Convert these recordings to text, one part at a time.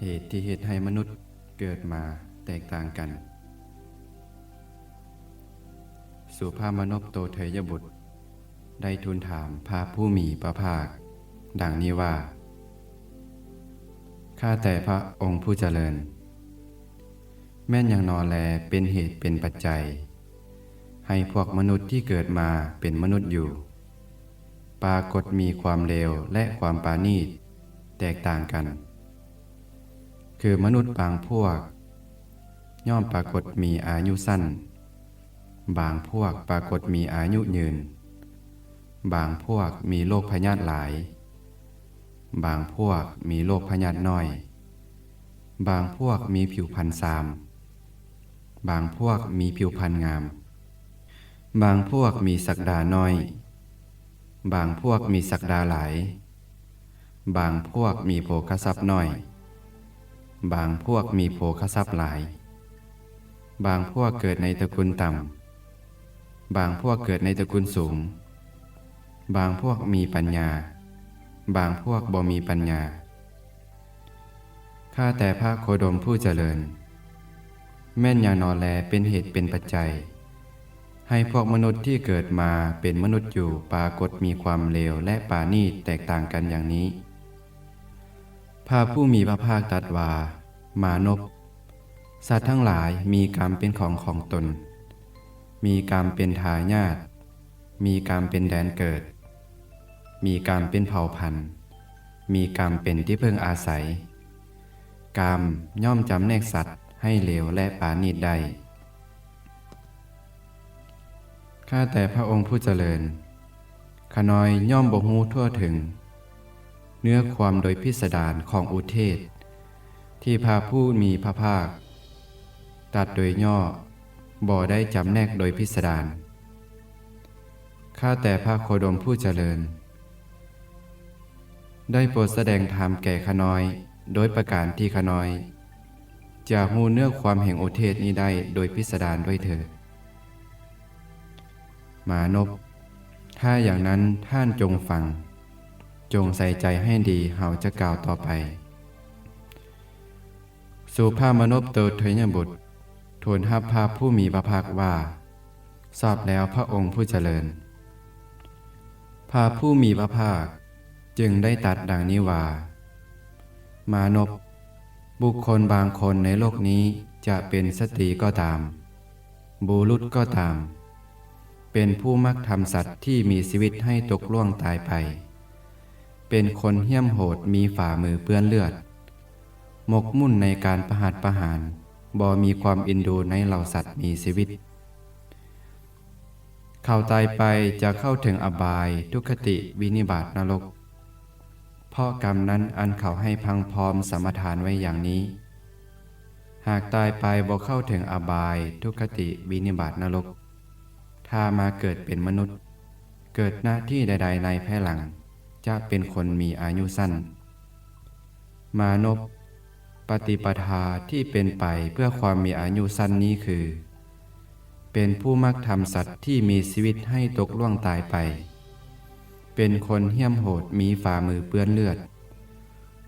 ເຫດທີ່ເຮັດໃຫ້ມະນຸດເກີດມາແຕກຕ່າງກັນ. ສຸພາມະນົບໂຕໄທຍະບຸດ ໄດ້ທູນຖາມພະຜູ້ມີພະພາກ ດັ່ງນີ້ວ່າ, ຂ້າແຕ່ພະອົງຜູ້ຈະເລີນ, ແມ່ນຫຍັງນໍແລເປັນເຫດເປັນປັດໄຈ ໃຫ້ພວກມະນຸດທີ່ເກີດມາເປັນມະນຸດຢູ່ ປາກົດມີຄວາມເລວ ແລະ ຄວາມປານີດແຕກຕ່າງກັນ? ຄືມະນຸດບາງພວກ ຍ່ອມປາກົດມີອາຍຸສັ້ນ, ບາງພວກປາກົດມີອາຍຸຍືນ, ບາງພວກມີໂລກພະຍາດຫຼາຍ, ບາງພວກມີໂລກພະຍາດນ້ອຍ, ບາງພວກມີຜິວພັນຊາມ, ບາງພວກມີຜິວພັນງາມ, ບາງພວກມີສັກດານ້ອຍ, ບາງພວກມີສັກດາຫຼາຍ, ບາງພວກມີໂພຄະຊັບນ້ອຍ, ບາງພວກມີໂພຄະຊັບຫຼາຍ, ບາງພວກເກີດໃນຕະກຸນຕ່ຳ, ບາງພວກເກີດໃນຕະກຸນສູງ, ບາງພວກມີປັນຍາ, ບາງພວກບໍ່ມີປັນຍາ. ຂ້າແຕ່ພະໂຄດົມຜູ້ຈະເລີນ, ແມ່ນຫຍັງນໍແລເປັນເຫດເປັນປັດໄຈ ໃຫ້ພວກມະນຸດທີ່ເກີດມາເປັນມະນຸດຢູ່ ປາກົດມີຄວາມເລວ ແລະ ປານີດແຕກຕ່າງກັນຢ່າງນີ້? ພະຜູ້ມີພະພາກຕັດວ່າ, ມານົບ, ສັດທັງຫຼາຍມີກຳເປັນຂອງຂອງຕົນ, ມີກຳເປັນທາຍາດ, ມີກຳເປັນແດນເກີດ, ມີກຳເປັນເຜົ່າພັນ, ມີກຳເປັນທີ່ເພິ່ງອາໄສ. ກຳຍ່ອມຈຳແນກສັດໃຫ້ເລວ ແລະ ປານີດໄດ້. ຂ້າແຕ່ພະອົງຜູ້ຈະເລີນ, ຂ້ານ້ອຍຍ່ອມບໍ່ຮູ້ທົ່ວເຖິງເນື້ອຄວາມໂດຍພິດສະດານຂອງອຸເທດ ທີ່ພະຜູ້ມີພະພາກຕັດໂດຍຫຍໍ້, ບໍ່ໄດ້ຈຳແນກໂດຍພິດສະດານ. ຂ້າແຕ່ພະໂຄດົມຜູ້ຈະເລີນ, ໄດ້ໂປດສະແດງທຳແກ່ຂ້ານ້ອຍ ໂດຍປະການທີ່ຂ້ານ້ອຍຈະຮູ້ເນື້ອຄວາມແຫ່ງອຸເທດນີ້ໄດ້ໂດຍພິດສະດານດ້ວຍເທີດ. ມານົບ, ຖ້າຢ່າງນັ້ນທ່ານຈົ່ງຟັງ, ຈົ່ງໃສ່ໃຈໃຫ້ດີ, ເຮົາຈະກ່າວຕໍ່ໄປ. ສຸພາມະນົບໂຕໄທຍະບຸດ ທູນຮັບພະຜູ້ມີພະພາກວ່າ, ຊອບແລ້ວພະອົງຜູ້ຈະເລີນ. ພະຜູ້ມີພະພາກຈຶ່ງໄດ້ຕັດດັ່ງນີ້ວ່າ, ມານົບ, ບຸກຄົນບາງຄົນໃນໂລກນີ້ຈະເປັນສະຕີກໍຕາມ, ບຸລຸດກໍຕາມ, ເປັນຜູ້ມັກທຳສັດທີ່ມີຊີວິດໃຫ້ຕົກລ່ວງຕາຍໄປ, ເປັນຄົນຫ້ຽມໂຫດ ມີຝ່າມືເປື້ອນເລືອດ, ໝົກໝຸ່ນໃນການປະຫັດປະຫານ, ບໍ່ມີຄວາມເອັນດູໃນເຫຼົ່າສັດມີຊີວິດ. ເຂົາຕາຍໄປຈະເຂົ້າເຖິງອະບາຍ, ທຸກຄະຕິ, ວິນິບາດ, ນະລົກ, ເພາະກຳນັ້ນອັນເຂົາໃຫ້ພັ່ງພ້ອມສະມາທານໄວ້ຢ່າງນີ້. ຫາກຕາຍໄປບໍ່ເຂົ້າເຖິງອະບາຍ, ທຸກຄະຕິ, ວິນິບາດ, ນະລົກ, ຖ້າມາເກີດເປັນມະນຸດ, ເກີດນະທີ່ໃດໆໃນພາຍຫຼັງ, ຈະເປັນຄົນມີອາຍຸສັ້ນ. ມານົບ, ປະຕິປະທາທີ່ເປັນໄປເພື່ອຄວາມມີອາຍຸສັ້ນນີ້ຄື, ເປັນຜູ້ມັກທຳສັດທີ່ມີຊີວິດໃຫ້ຕົກລ່ວງຕາຍໄປ, ເປັນຄົນຫ້ຽມໂຫດ ມີຝ່າມືເປື້ອນເລືອດ,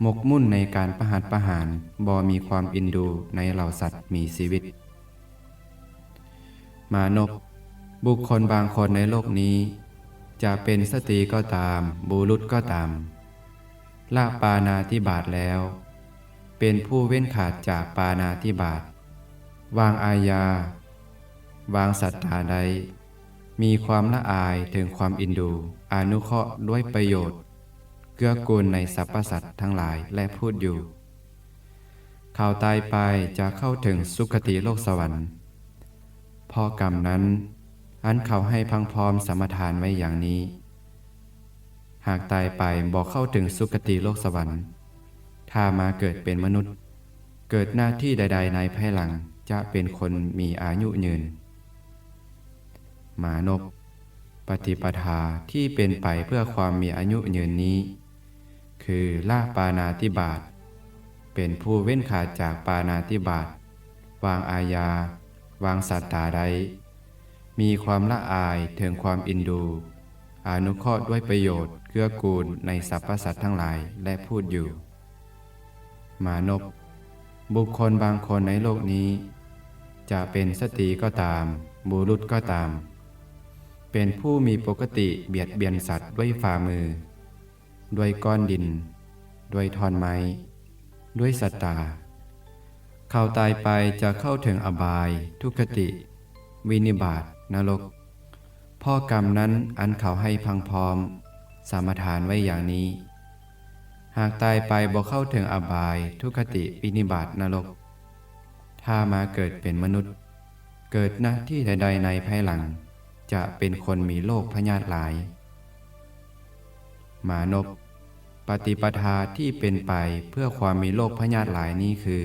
ໝົກໝຸ່ນໃນການປະຫັດປະຫານ, ບໍ່ມີຄວາມເອັນດູໃນເຫຼົ່າສັດມີຊີວິດ. ມານົບ, ບຸກຄົນບາງຄົນໃນໂລກນີ້ ຈະເປັນສະຕີກໍຕາມ, ບຸລຸດກໍຕາມ, ລະປານາທິບາດແລ້ວ, ເປັນຜູ້ເວັ້ນຂາດຈາກປານາທິບາດ, ວາງອາຍາ, ວາງສັດຕາໄດ້, ມີຄວາມລະອາຍເຖິງຄວາມເອັນດູ, ອະນຸເຄາະດ້ວຍປະໂຫຍດ, ເກື້ອກູນໃນສັບພະສັດທັງຫຼາຍ ແລະ ພູດຢູ່. ເຂົາຕາຍໄປຈະເຂົ້າເຖິງສຸຄະຕິໂລກສະຫວັນ. ເພາະກຳນັ້ນ ອັນເຂົາໃຫ້ພັ່ງພ້ອມສະມາທານໄວ້ຢ່າງນີ້, ຫາກຕາຍໄປບໍ່ເຂົ້າເຖິງສຸຄະຕິໂລກສະຫວັນ, ຖ້າມາເກີດເປັນມະນຸດ, ເກີດນະທີ່ໃດໆໃນພາຍຫຼັງ, ຈະເປັນຄົນມີອາຍຸຍືນ. ມານົບ, ປະຕິປະທາທີ່ເປັນໄປເພື່ອຄວາມມີອາຍຸຍືນນີ້ ຄືລະປານາທິບາດ, ເປັນຜູ້ເວັ້ນຂາດຈາກປານາທິບາດ, ວາງອາຍາ, ວາງສັດຕາໄດ້, ມີຄວາມລະອາຍເຖິງຄວາມເອັນດູ, ອະນຸເຄາະດ້ວຍປະໂຫຍດ, ເກື້ອກູນໃນສັບພະສັດທັງຫຼາຍ ແລະ ພູດຢູ່. ມານົບ, ບຸກຄົນບາງຄົນໃນໂລກນີ້ ຈະເປັນສະຕີກໍຕາມ, ບຸລຸດກໍຕາມ, ເປັນຜູ້ມີປົກກະຕິບຽດບຽນສັດດ້ວຍຝ່າມື, ດ້ວຍກ້ອນດິນ, ດ້ວຍທ່ອນໄມ້, ດ້ວຍສັດຕາ. ເຂົາຕາຍໄປຈະເຂົ້າເຖິງອະບາຍ, ທຸກຄະຕິ, ວິນິບາດ, ນະລົກ ເພາະກຳນັ້ນອັນເຂົາໃຫ້ພັ່ງພ້ອມສະມາທານໄວ້ຢ່າງນີ້. ຫາກຕາຍໄປບໍ່ເຂົ້າເຖິງອະບາຍ, ທຸກຄະຕິ, ວິນິບາດ, ນະລົກ, ຖ້າມາເກີດເປັນມະນຸດ, ເກີດນະທີ່ໃດໆໃນພາຍຫຼັງ, ຈະເປັນຄົນມີໂລກພະຍາດຫຼາຍ. ມານົບ, ປະຕິປະທາທີ່ເປັນໄປເພື່ອຄວາມມີໂລກພະຍາດຫຼາຍນີ້ຄື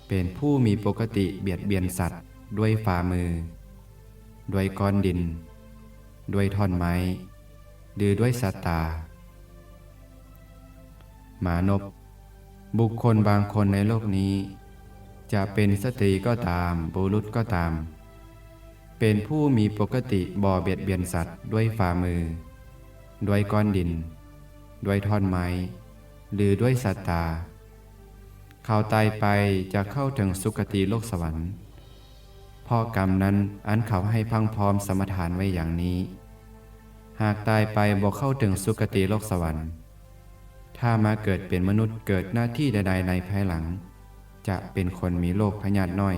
ເປັນຜູ້ມີປົກກະຕິບຽດບຽນສັດດ້ວຍຝ່າມື, ດ້ວຍກ້ອນດິນ, ດ້ວຍທ່ອນໄມ້ ຫຼື ດ້ວຍສັດຕາ. ມານົບ, ບຸກຄົນບາງຄົນໃນໂລກນີ້ ຈະເປັນສະຕີກໍຕາມ, ບຸລຸດກໍຕາມ, ເປັນຜູ້ມີປົກກະຕິບໍ່ບຽດບຽນສັດດ້ວຍຝ່າມື, ດ້ວຍກ້ອນດິນ, ດ້ວຍທ່ອນໄມ້ ຫຼື ດ້ວຍສັດຕາ. ເຂົາຕາຍໄປຈະເຂົ້າເຖິງສຸຄະຕິໂລກສະຫວັນ, ເພາະກຳນັ້ນອັນເຂົາໃຫ້ພັ່ງພ້ອມສະມາທານໄວ້ຢ່າງນີ້. ຫາກຕາຍໄປບໍ່ເຂົ້າເຖິງສຸຄະຕິໂລກສະຫວັນ, ຖ້າມາເກີດເປັນມະນຸດເກີດນະທີ່ໃດໆໃນພາຍຫຼັງ, ຈະເປັນຄົນມີໂລກພະຍາດນ້ອຍ.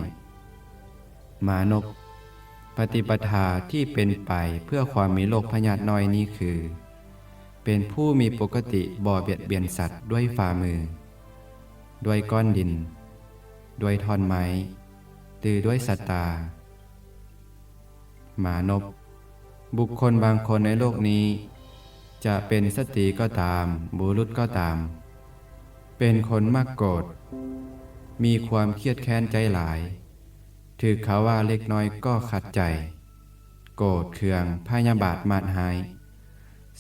ມານົບ, ປະຕິປະທາທີ່ເປັນໄປເພື່ອຄວາມມີໂລກພະຍາດນ້ອຍນີ້ຄື ເປັນຜູ້ມີປົກກະຕິບໍ່ບຽດບຽນສັດດ້ວຍຝ່າມື, ດ້ວຍກ້ອນດິນ, ດ້ວຍທ່ອນໄມ້ ຫຼື ດ້ວຍສັດຕາ. ມານົບ, ບຸກຄົນບາງຄົນໃນໂລກນີ້ ຈະເປັນສະຕີກໍຕາມ, ບຸລຸດກໍຕາມ, ເປັນຄົນມັກໂກດ, ມີຄວາມຄຽດແຄ້ນໃຈຫຼາຍ, ຖືກເຂົາວ່າເລັກນ້ອຍກໍຂັດໃຈ, ໂກດເຄືອງ, ພະຍາບາດ, ມາດຮ້າຍ,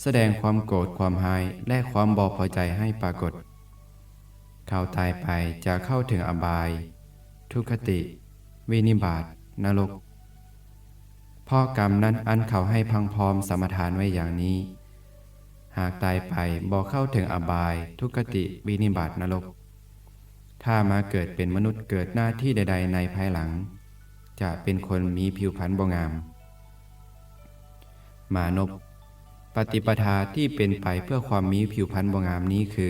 ສະແດງຄວາມໂກດ, ຄວາມຮ້າຍ ແລະ ຄວາມບໍ່ພໍໃຈໃຫ້ປາກົດ. ເຂົາຕາຍໄປຈະເຂົ້າເຖິງອະບາຍ, ທຸກຄະຕິ, ວິນິບາດ, ນະລົກ ເພາະກຳນັ້ນອັນເຂົາໃຫ້ພັ່ງພ້ອມສະມາທານໄວ້ຢ່າງນີ້. ຫາກຕາຍໄປບໍ່ເຂົ້າເຖິງອະບາຍ, ທຸກຄະຕິ, ວິນິບາດ, ນະລົກ, ຖ້າມາເກີດເປັນມະນຸດເກີດນະທີ່ໃດໆໃນພາຍຫຼັງ, ຈະເປັນຄົນມີຜິວພັນບໍ່ງາມ. ມານົບ, ປະຕິປະທາທີ່ເປັນໄປເພື່ອຄວາມມີຜິວພັນບໍ່ງາມນີ້ຄື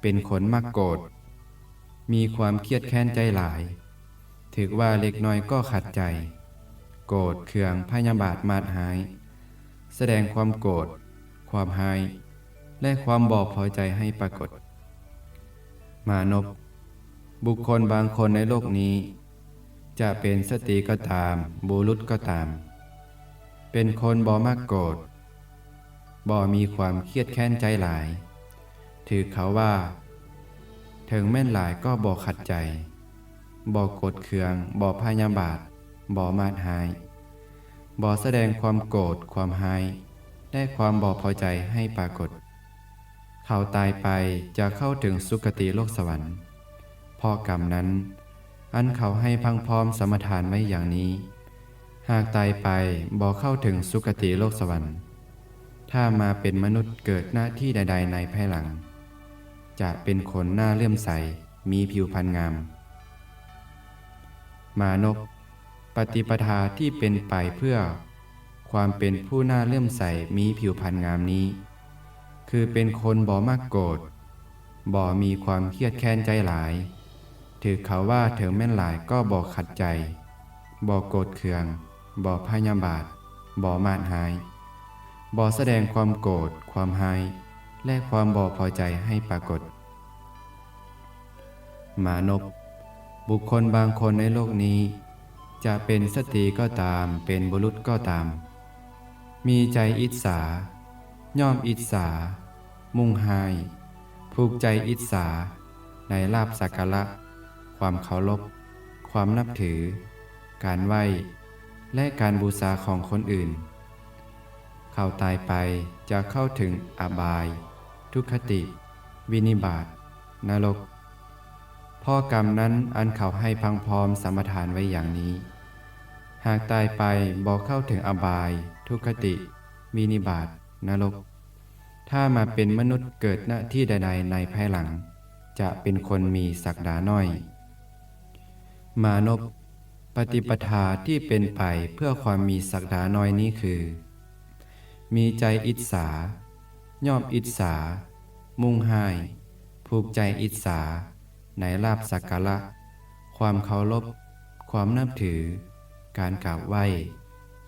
ເປັນຄົນມັກໂກດ, ມີຄວາມຄຽດແຄ້ນໃຈຫຼາຍ, ຖືກວ່າເລັກນ້ອຍກໍຂັດໃຈ, ໂກດເຄືອງ, ພະຍາບາດ, ມາດຮ້າຍ, ສະແດງຄວາມໂກດ, ຄວາມຮ້າຍ ແລະ ຄວາມບໍ່ພໍໃຈໃຫ້ປາກົດ. ມານົບ, ບຸກຄົນບາງຄົນໃນໂລກນີ້ ຈະເປັນສະຕີກໍຕາມ, ບຸລຸດກໍຕາມ, ເປັນຄົນບໍ່ມັກໂກດ, ບໍ່ມີຄວາມຄຽດແຄ້ນໃຈຫຼາຍ, ຖືກເຂົາວ່າ ເຖິງແມ່ນຫຼາຍກໍບໍ່ຂັດໃຈ, ບໍ່ໂກດເຄືອງ, ບໍ່ພະຍາບາດ, ບໍ່ມາດຮ້າຍ, ບໍ່ສະແດງຄວາມໂກດ, ຄວາມຮ້າຍ ແລະ ຄວາມບໍ່ພໍໃຈໃຫ້ປາກົດ. ເຂົາຕາຍໄປຈະເຂົ້າເຖິງສຸຄະຕິໂລກສະຫວັນ. ເພາະກຳນັ້ນ ອັນເຂົາໃຫ້ພັ່ງພ້ອມສະມາທານໄວ້ຢ່າງນີ້, ຫາກຕາຍໄປບໍ່ເຂົ້າເຖິງສຸຄະຕິໂລກສະຫວັນ, ຖ້າມາເປັນມະນຸດເກີດນະທີ່ໃດໆໃນພາຍຫຼັງ, ຈະເປັນຄົນໜ້າເຫຼື້ອມໃສ, ມີຜິວພັນງາມ. ມານົບ, ປະຕິປະທາທີ່ເປັນໄປເພື່ອຄວາມເປັນຜູ້ໜ້າເຫຼື້ອມໃສ, ມີຜິວພັນງາມນີ້ ຄືເປັນຄົນບໍ່ມັກໂກດ, ບໍ່ມີຄວາມຄຽດແຄ້ນໃຈຫຼາຍ, ຖືກເຂົາວ່າເຖິງແມ່ນຫຼາຍກໍບໍ່ຂັດໃຈ, ບໍ່ໂກດເຄືອງ, ບໍ່ພະຍາບາດ, ບໍ່ມາດຮ້າຍ, ບໍ່ສະແດງຄວາມໂກດ, ຄວາມຮ້າຍ ແລະ ຄວາມບໍ່ພໍໃຈໃຫ້ປາກົດ. ມານົບ, ບຸກຄົນບາງຄົນໃນໂລກນີ້ ຈະເປັນສະຕີກໍຕາມ, ເປັນບຸລຸດກໍຕາມ, ມີໃຈອິດສາ, ຍ່ອມອິດສາ, ມຸ່ງຮ້າຍ, ຜູກໃຈອິດສາໃນລາບສັກກາລະ, ຄວາມເຄົາລົບ, ຄວາມນັບຖື, ການໄຫວ້ ແລະ ການບູຊາຂອງຄົນອື່ນ. ເຂົາຕາຍໄປຈະເຂົ້າເຖິງອະບາຍ, ທຸກຄະຕິ, ວິນິບາດ, ນະລົກ. ເພາະກຳນັ້ນອັນເຂົາໃຫ້ພັ່ງພ້ອມສະມາທານໄວ້ຢ່າງນີ້, ຫາກຕາຍໄປບໍ່ເຂົ້າເຖິງອະບາຍ, ທຸກຄະຕິ, ວິນິບາດ, ນະລົກ, ຖ້າມາເປັນມະນຸດເກີດນະທີ່ໃດໆໃນພາຍຫຼັງ, ຈະເປັນຄົນມີສັກດານ້ອຍ. ມານົບ, ປະຕິປະທາທີ່ເປັນໄປເພື່ອຄວາມມີສັກດານ້ອຍນີ້ຄື ມີໃຈອິດສາ, ຍ້ອມອິດສາ, ມຸ່ງຮ້າຍ, ຜູກໃຈອິດສາໃນລາບສັກກາລະ, ຄວາມເຄົາລົບ, ຄວາມນັບຖື, ການກາບໄຫວ້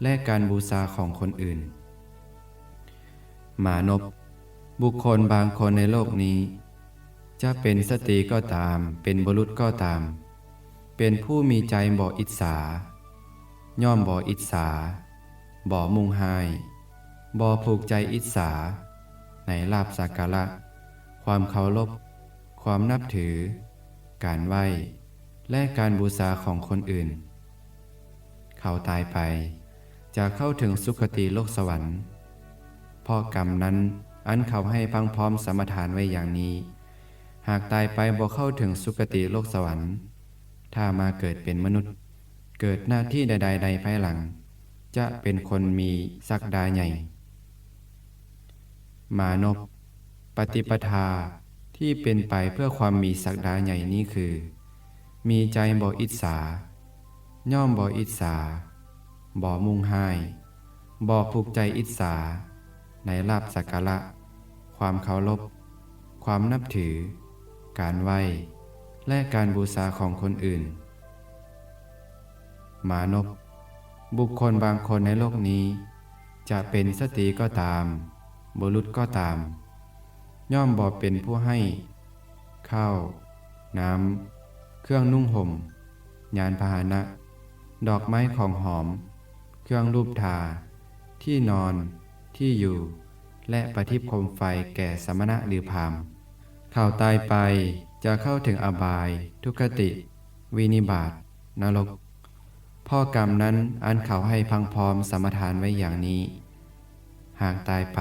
ແລະ ການບູຊາຂອງຄົນອື່ນ. ມານົບ, ບຸກຄົນບາງຄົນໃນໂລກນີ້ ຈະເປັນສະຕີກໍຕາມ, ເປັນບຸລຸດກໍຕາມ, ເປັນຜູ້ມີໃຈບໍ່ອິດສາ, ຍ່ອມບໍ່ອິດສາ, ບໍ່ມຸ່ງຮ້າຍ, ບໍ່ຜູກໃຈອິດສາໃນລາບສັກກາລະ, ຄວາມເຄົາລົບ, ຄວາມນັບຖື, ການໄຫວ້ ແລະ ການບູຊາຂອງຄົນອື່ນ. ເຂົາຕາຍໄປຈະເຂົ້າເຖິງສຸຄະຕິໂລກສະຫວັນ ເພາະກຳນັ້ນອັນເຂົາໃຫ້ພັ່ງພ້ອມສະມາທານໄວ້ຢ່າງນີ້, ຫາກຕາຍໄປບໍ່ເຂົ້າເຖິງສຸຄະຕິໂລກສະຫວັນ, ຖ້າມາເກີດເປັນມະນຸດ, ເກີດໜ້າທີ່ໃດໆໃນພາຍຫຼັງ, ຈະເປັນຄົນມີສັກດາໃຫຍ່. ມານົບ, ປະຕິປະທາທີ່ເປັນໄປເພື່ອຄວາມມີສັກດາໃຫຍ່ນີ້ຄື ມີໃຈບໍ່ອິດສາ, ຍ່ອມບໍ່ອິດສາ, ບໍ່ມຸ່ງຮ້າຍ, ບໍ່ຜູກໃຈອິດສາໃນລາບສັກກາລະ, ຄວາມເຄົາລົບ, ຄວາມນັບຖື, ການໄຫວ້ ແລະ ການບູຊາຂອງຄົນອື່ນ. ມານົບ, ບຸກຄົນບາງຄົນໃນໂລກນີ້ ຈະເປັນສະຕີກໍຕາມ, ບຸລຸດກໍຕາມ, ຍ່ອມບໍ່ເປັນຜູ້ໃຫ້ເຂົ້າ, ນ້ຳ, ເຄື່ອງນຸ່ງຫົ່ມ, ຍານພາຫະນະ, ດອກໄມ້ຂອງຫອມ, ເຄື່ອງລູບທາ, ທີ່ນອນ, ທີ່ຢູ່ ແລະ ປະທີບໂຄມໄຟແກ່ສະມະນະ ຫຼື ພາມ. ເຂົາຕາຍໄປຈະເຂົ້າເຖິງອະບາຍ, ທຸກຄະຕິ, ວິນິບາດ, ນະລົກ ເພາະກຳນັ້ນອັນເຂົາໃຫ້ພັ່ງພ້ອມສະມາທານໄວ້ຢ່າງນີ້, ຫາກຕາຍໄປ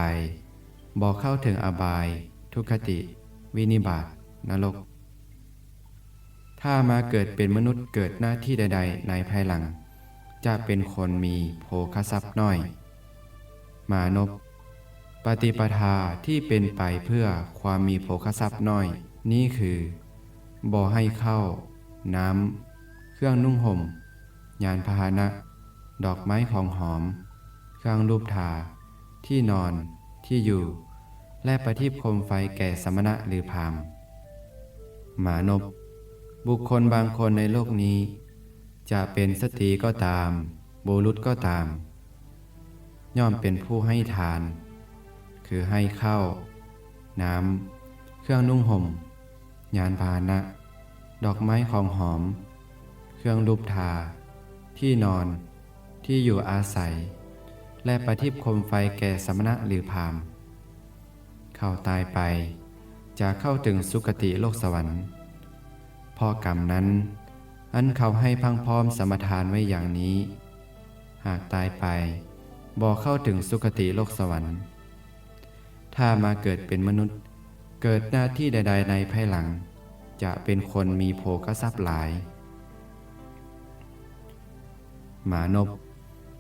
ບໍ່ເຂົ້າເຖິງອະບາຍ, ທຸກຄະຕິ, ວິນິບາດ, ນະລົກ, ຖ້າມາເກີດເປັນມະນຸດເກີດໜ້າທີ່ໃດໆໃນພາຍຫຼັງ ຈະເປັນຄົນມີໂພຄະຊັບນ້ອຍ. ມານົບ, ປະຕິປະທາທີ່ເປັນໄປເພື່ອຄວາມມີໂພຄະຊັບນ້ອຍນີ້ຄື ບໍ່ໃຫ້ເຂົ້າ, ນ້ຳ, ເຄື່ອງນຸ່ງຫົ່ມ, ຍານພາຫະນະ, ດອກໄມ້ຂອງຫອມ, ເຄື່ອງລູບທາ, ທີ່ນອນ, ທີ່ຢູ່ ແລະ ປະທີບໂຄມໄຟແກ່ສະມະນະ ຫຼື ພາມ. ມານົບ, ບຸກຄົນບາງຄົນໃນໂລກນີ້ ຈະເປັນສະຕີກໍຕາມ, ບຸລຸດກໍຕາມ, ຍ່ອມເປັນຜູ້ໃຫ້ທານ, ຄືໃຫ້ເຂົ້າ, ນ້ຳ, ເຄື່ອງນຸ່ງຫົ່ມ, ຍານພາຫະນະ, ດອກໄມ້ຂອງຫອມ, ເຄື່ອງລູບທາ, ທີ່ນອນ, ທີ່ຢູ່ອາໄສ ແລະ ປະທີບໂຄມໄຟແກ່ສະມະນະ ຫຼື ພາມ. ເຂົາຕາຍໄປຈະເຂົ້າເຖິງສຸຄະຕິໂລກສະຫວັນ ເພາະກຳນັ້ນ ອັນເຂົາໃຫ້ພັ່ງພ້ອມສະມາທານໄວ້ຢ່າງນີ້, ຫາກຕາຍໄປບໍ່ເຂົ້າເຖິງສຸຄະຕິໂລກສະຫວັນ, ຖ້າມາເກີດເປັນມະນຸດ, ເກີດໜ້າທີ່ໃດໆໃນພາຍຫຼັງ, ຈະເປັນຄົນມີໂພຄະຊັບຫຼາຍ. ມານົບ,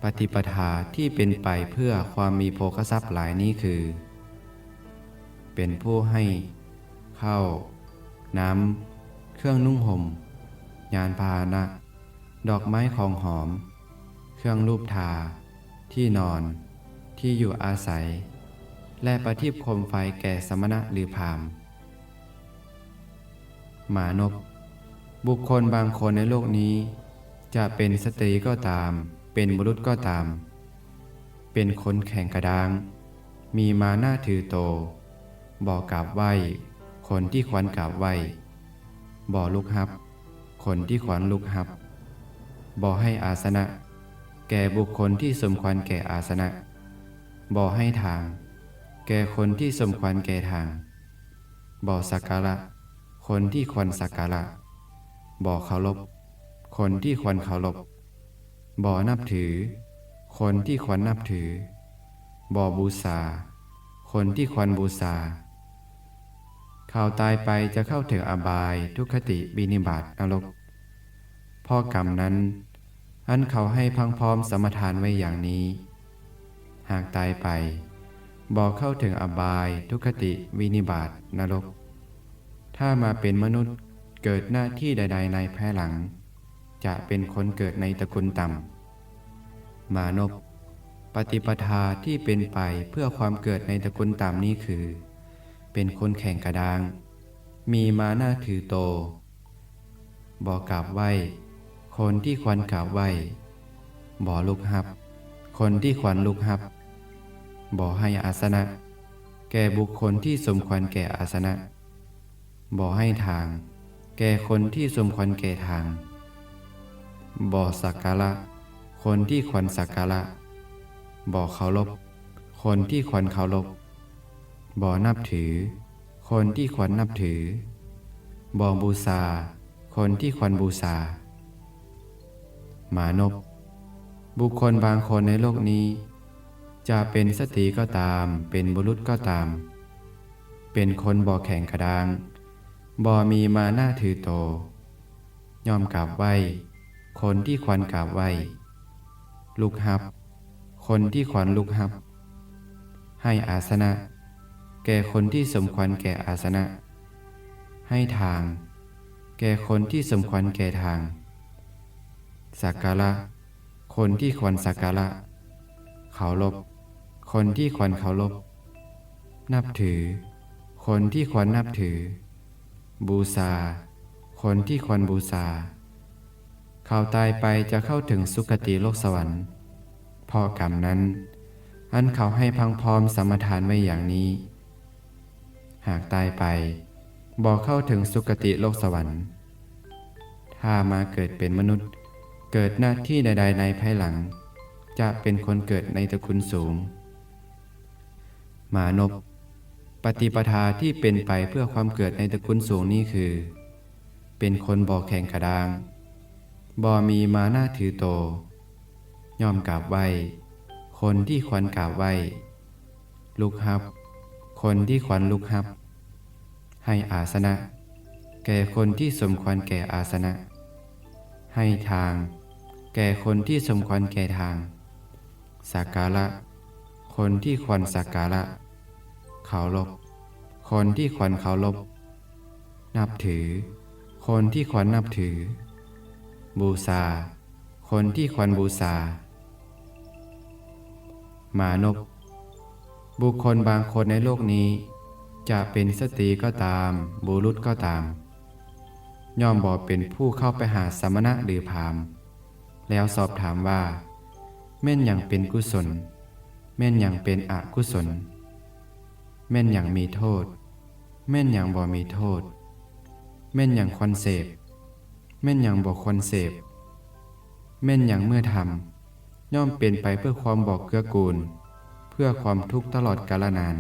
ປະຕິປະທາທີ່ເປັນໄປເພື່ອຄວາມມີໂພຄະຊັບຫຼາຍນີ້ຄື ເປັນຜູ້ໃຫ້ເຂົ້າ, ນ້ຳ, ເຄື່ອງນຸ່ງຫົ່ມ, ຍານພາຫະນະ, ດອກໄມ້ຂອງຫອມ, ເຄື່ອງລູບທາ, ທີ່ນອນ, ທີ່ຢູ່ອາໄສ ແລະ ປະທີບໂຄມໄຟແກ່ສະມະນະ ຫຼື ພາມ. ມານົບ, ບຸກຄົນບາງຄົນໃນໂລກນີ້ ຈະເປັນສະຕີກໍຕາມ, ເປັນບຸລຸດກໍຕາມ, ເປັນຄົນແຂງກະດ້າງ, ມີມານະຖືໂຕ, ບໍ່ກາບໄຫວ້ຄົນທີ່ຄວນກາບໄຫວ້, ບໍ່ລຸກຮັບຄົນທີ່ຄວນລຸກຮັບ, ບໍ່ໃຫ້ອາສະນະແກ່ບຸກຄົນທີ່ສົມຄວນແກ່ອາສະນະ, ບໍ່ໃຫ້ທາງແກ່ຄົນທີ່ສົມຄວນແກ່ທາງ, ບໍ່ສັກກາລະຄົນທີ່ຄວນສັກກາລະ, ບໍ່ເຄົາລົບຄົນທີ່ຄວນເຄົາລົບ, ບໍ່ນັບຖືຄົນທີ່ຄວນນັບຖື, ບໍ່ບູຊາຄົນທີ່ຄວນບູຊາ. ເຂົາຕາຍໄປຈະເຂົ້າເຖິງອະບາຍ, ທຸກຄະຕິ, ວິນິບາດ, ນະລົກ. ເພາະກຳນັ້ນ ອັນເຂົາໃຫ້ພັ່ງພ້ອມສະມາທານໄວ້ຢ່າງນີ້, ຫາກຕາຍໄປບໍ່ເຂົ້າເຖິງອະບາຍ, ທຸກຄະຕິ, ວິນິບາດ, ນະລົກ, ຖ້າມາເປັນມະນຸດເກີດນະທີ່ໃດໆໃນພາຍຫຼັງ ຈະເປັນຄົນເກີດໃນຕະກຸນຕ່ຳ. ມານົບ, ປະຕິປະທາທີ່ເປັນໄປເພື່ອຄວາມເກີດໃນຕະກຸນຕ່ຳນີ້ຄື ເປັນຄົນແຂງກະດ້າງ, ມີມານະຖືໂຕ, ບໍ່ກາບໄຫວ້ຄົນທີ່ຄວນກາບໄຫວ້, ບໍ່ລຸກຮັບຄົນທີ່ຄວນລຸກຮັບ, ບໍ່ໃຫ້ອາສະນະແກ່ບຸກຄົນທີ່ສົມຄວນແກ່ອາສະນະ, ບໍ່ໃຫ້ທາງແກ່ຄົນທີ່ສົມຄວນແກ່ທາງ, ບໍ່ສັກກາລະຄົນທີ່ຄວນສັກກາລະ, ບໍ່ເຄົາລົບຄົນທີ່ຄວນເຄົາລົບ, ບໍ່ນັບຖືຄົນທີ່ຄວນນັບຖື, ບໍ່ບູຊາຄົນທີ່ຄວນບູຊາ. ມານົບ, ບຸກຄົນບາງຄົນໃນໂລກນີ້ ຈະເປັນສະຕີກໍຕາມ, ເປັນບຸລຸດກໍຕາມ, ເປັນຄົນບໍ່ແຂງກະດ້າງ, ບໍ່ມີມານະຖືໂຕ, ຍອມກາບໄຫວ້ຄົນທີ່ຄວນກາບໄຫວ້, ລຸກຮັບຄົນທີ່ຄວນລຸກຮັບ, ໃຫ້ອາສະນະແກ່ຄົນທີ່ສົມຄວນແກ່ອາສະນະ, ໃຫ້ທາງແກ່ຄົນທີ່ສົມຄວນແກ່ທາງ, ສັກກາລະຄົນທີ່ຄວນສັກກາລະ, ເຄົາລົບຄົນທີ່ຄວນເຄົາລົບ, ນັບຖືຄົນທີ່ຄວນນັບຖື, ບູຊາຄົນທີ່ຄວນບູຊາ. ເຂົາຕາຍໄປຈະເຂົ້າເຖິງສຸຄະຕິໂລກສະຫວັນ ເພາະກຳນັ້ນ ອັນເຂົາໃຫ້ພັງພ້ອມສະມາທານໄວ້ຢ່າງນີ້. ຫາກຕາຍໄປບໍ່ເຂົ້າເຖິງສຸຄະຕິໂລກສະຫວັນ, ຖ້າມາເກີດເປັນມະນຸດເກີດນະທີ່ໃດໆໃນພາຍຫຼັງ ຈະເປັນຄົນເກີດໃນຕະກຸນສູງ. ມານົບ, ປະຕິປະທາທີ່ເປັນໄປເພື່ອຄວາມເກີດໃນຕະກຸນສູງນີ້ຄື ເປັນຄົນບໍ່ແຂງກະດ້າງ, ບໍ່ມີມານະຖືໂຕ, ຍອມກາບໄຫວ້ຄົນທີ່ຄວນກາບໄຫວ້, ລຸກຮັບຄົນທີ່ຄວນລຸກຮັບ, ໃຫ້ອາສະນະແກ່ຄົນທີ່ສົມຄວນແກ່ອາສະນະ, ໃຫ້ທາງແກ່ຄົນທີ່ສົມຄວນແກ່ທາງ, ສັກກາລະຄົນທີ່ຄວນສັກກາລະ, ເຄົາລົບຄົນທີ່ຄວນເຄົາລົບ, ນັບຖືຄົນທີ່ຄວນນັບຖື, ບູຊາຄົນທີ່ຄວນບູຊາ. ມານົບ, ບຸກຄົນບາງຄົນໃນໂລກນີ້ ຈະເປັນສະຕີກໍຕາມ, ບຸລຸດກໍຕາມ, ຍ່ອມບໍ່ເປັນຜູ້ເຂົ້າໄປຫາສະມະນະ ຫຼື ພາມ ແລ້ວສອບຖາມວ່າ ແມ່ນຫຍັງເປັນກຸສົນ? ແມ່ນຫຍັງເປັນອະກຸສົນ? ແມ່ນຫຍັງມີໂທດ? ແມ່ນຫຍັງບໍ່ມີໂທດ? ແມ່ນຫຍັງຄວນເສບ? ແມ່ນຫຍັງບໍ່ຄວນເສບ? ແມ່ນຫຍັງເມື່ອທຳ ຍ່ອມເປັນໄປເພື່ອຄວາມບໍ່ເກື້ອກູນ, ເພື່ອຄວາມທຸກຕະຫຼອດກາລະນານ?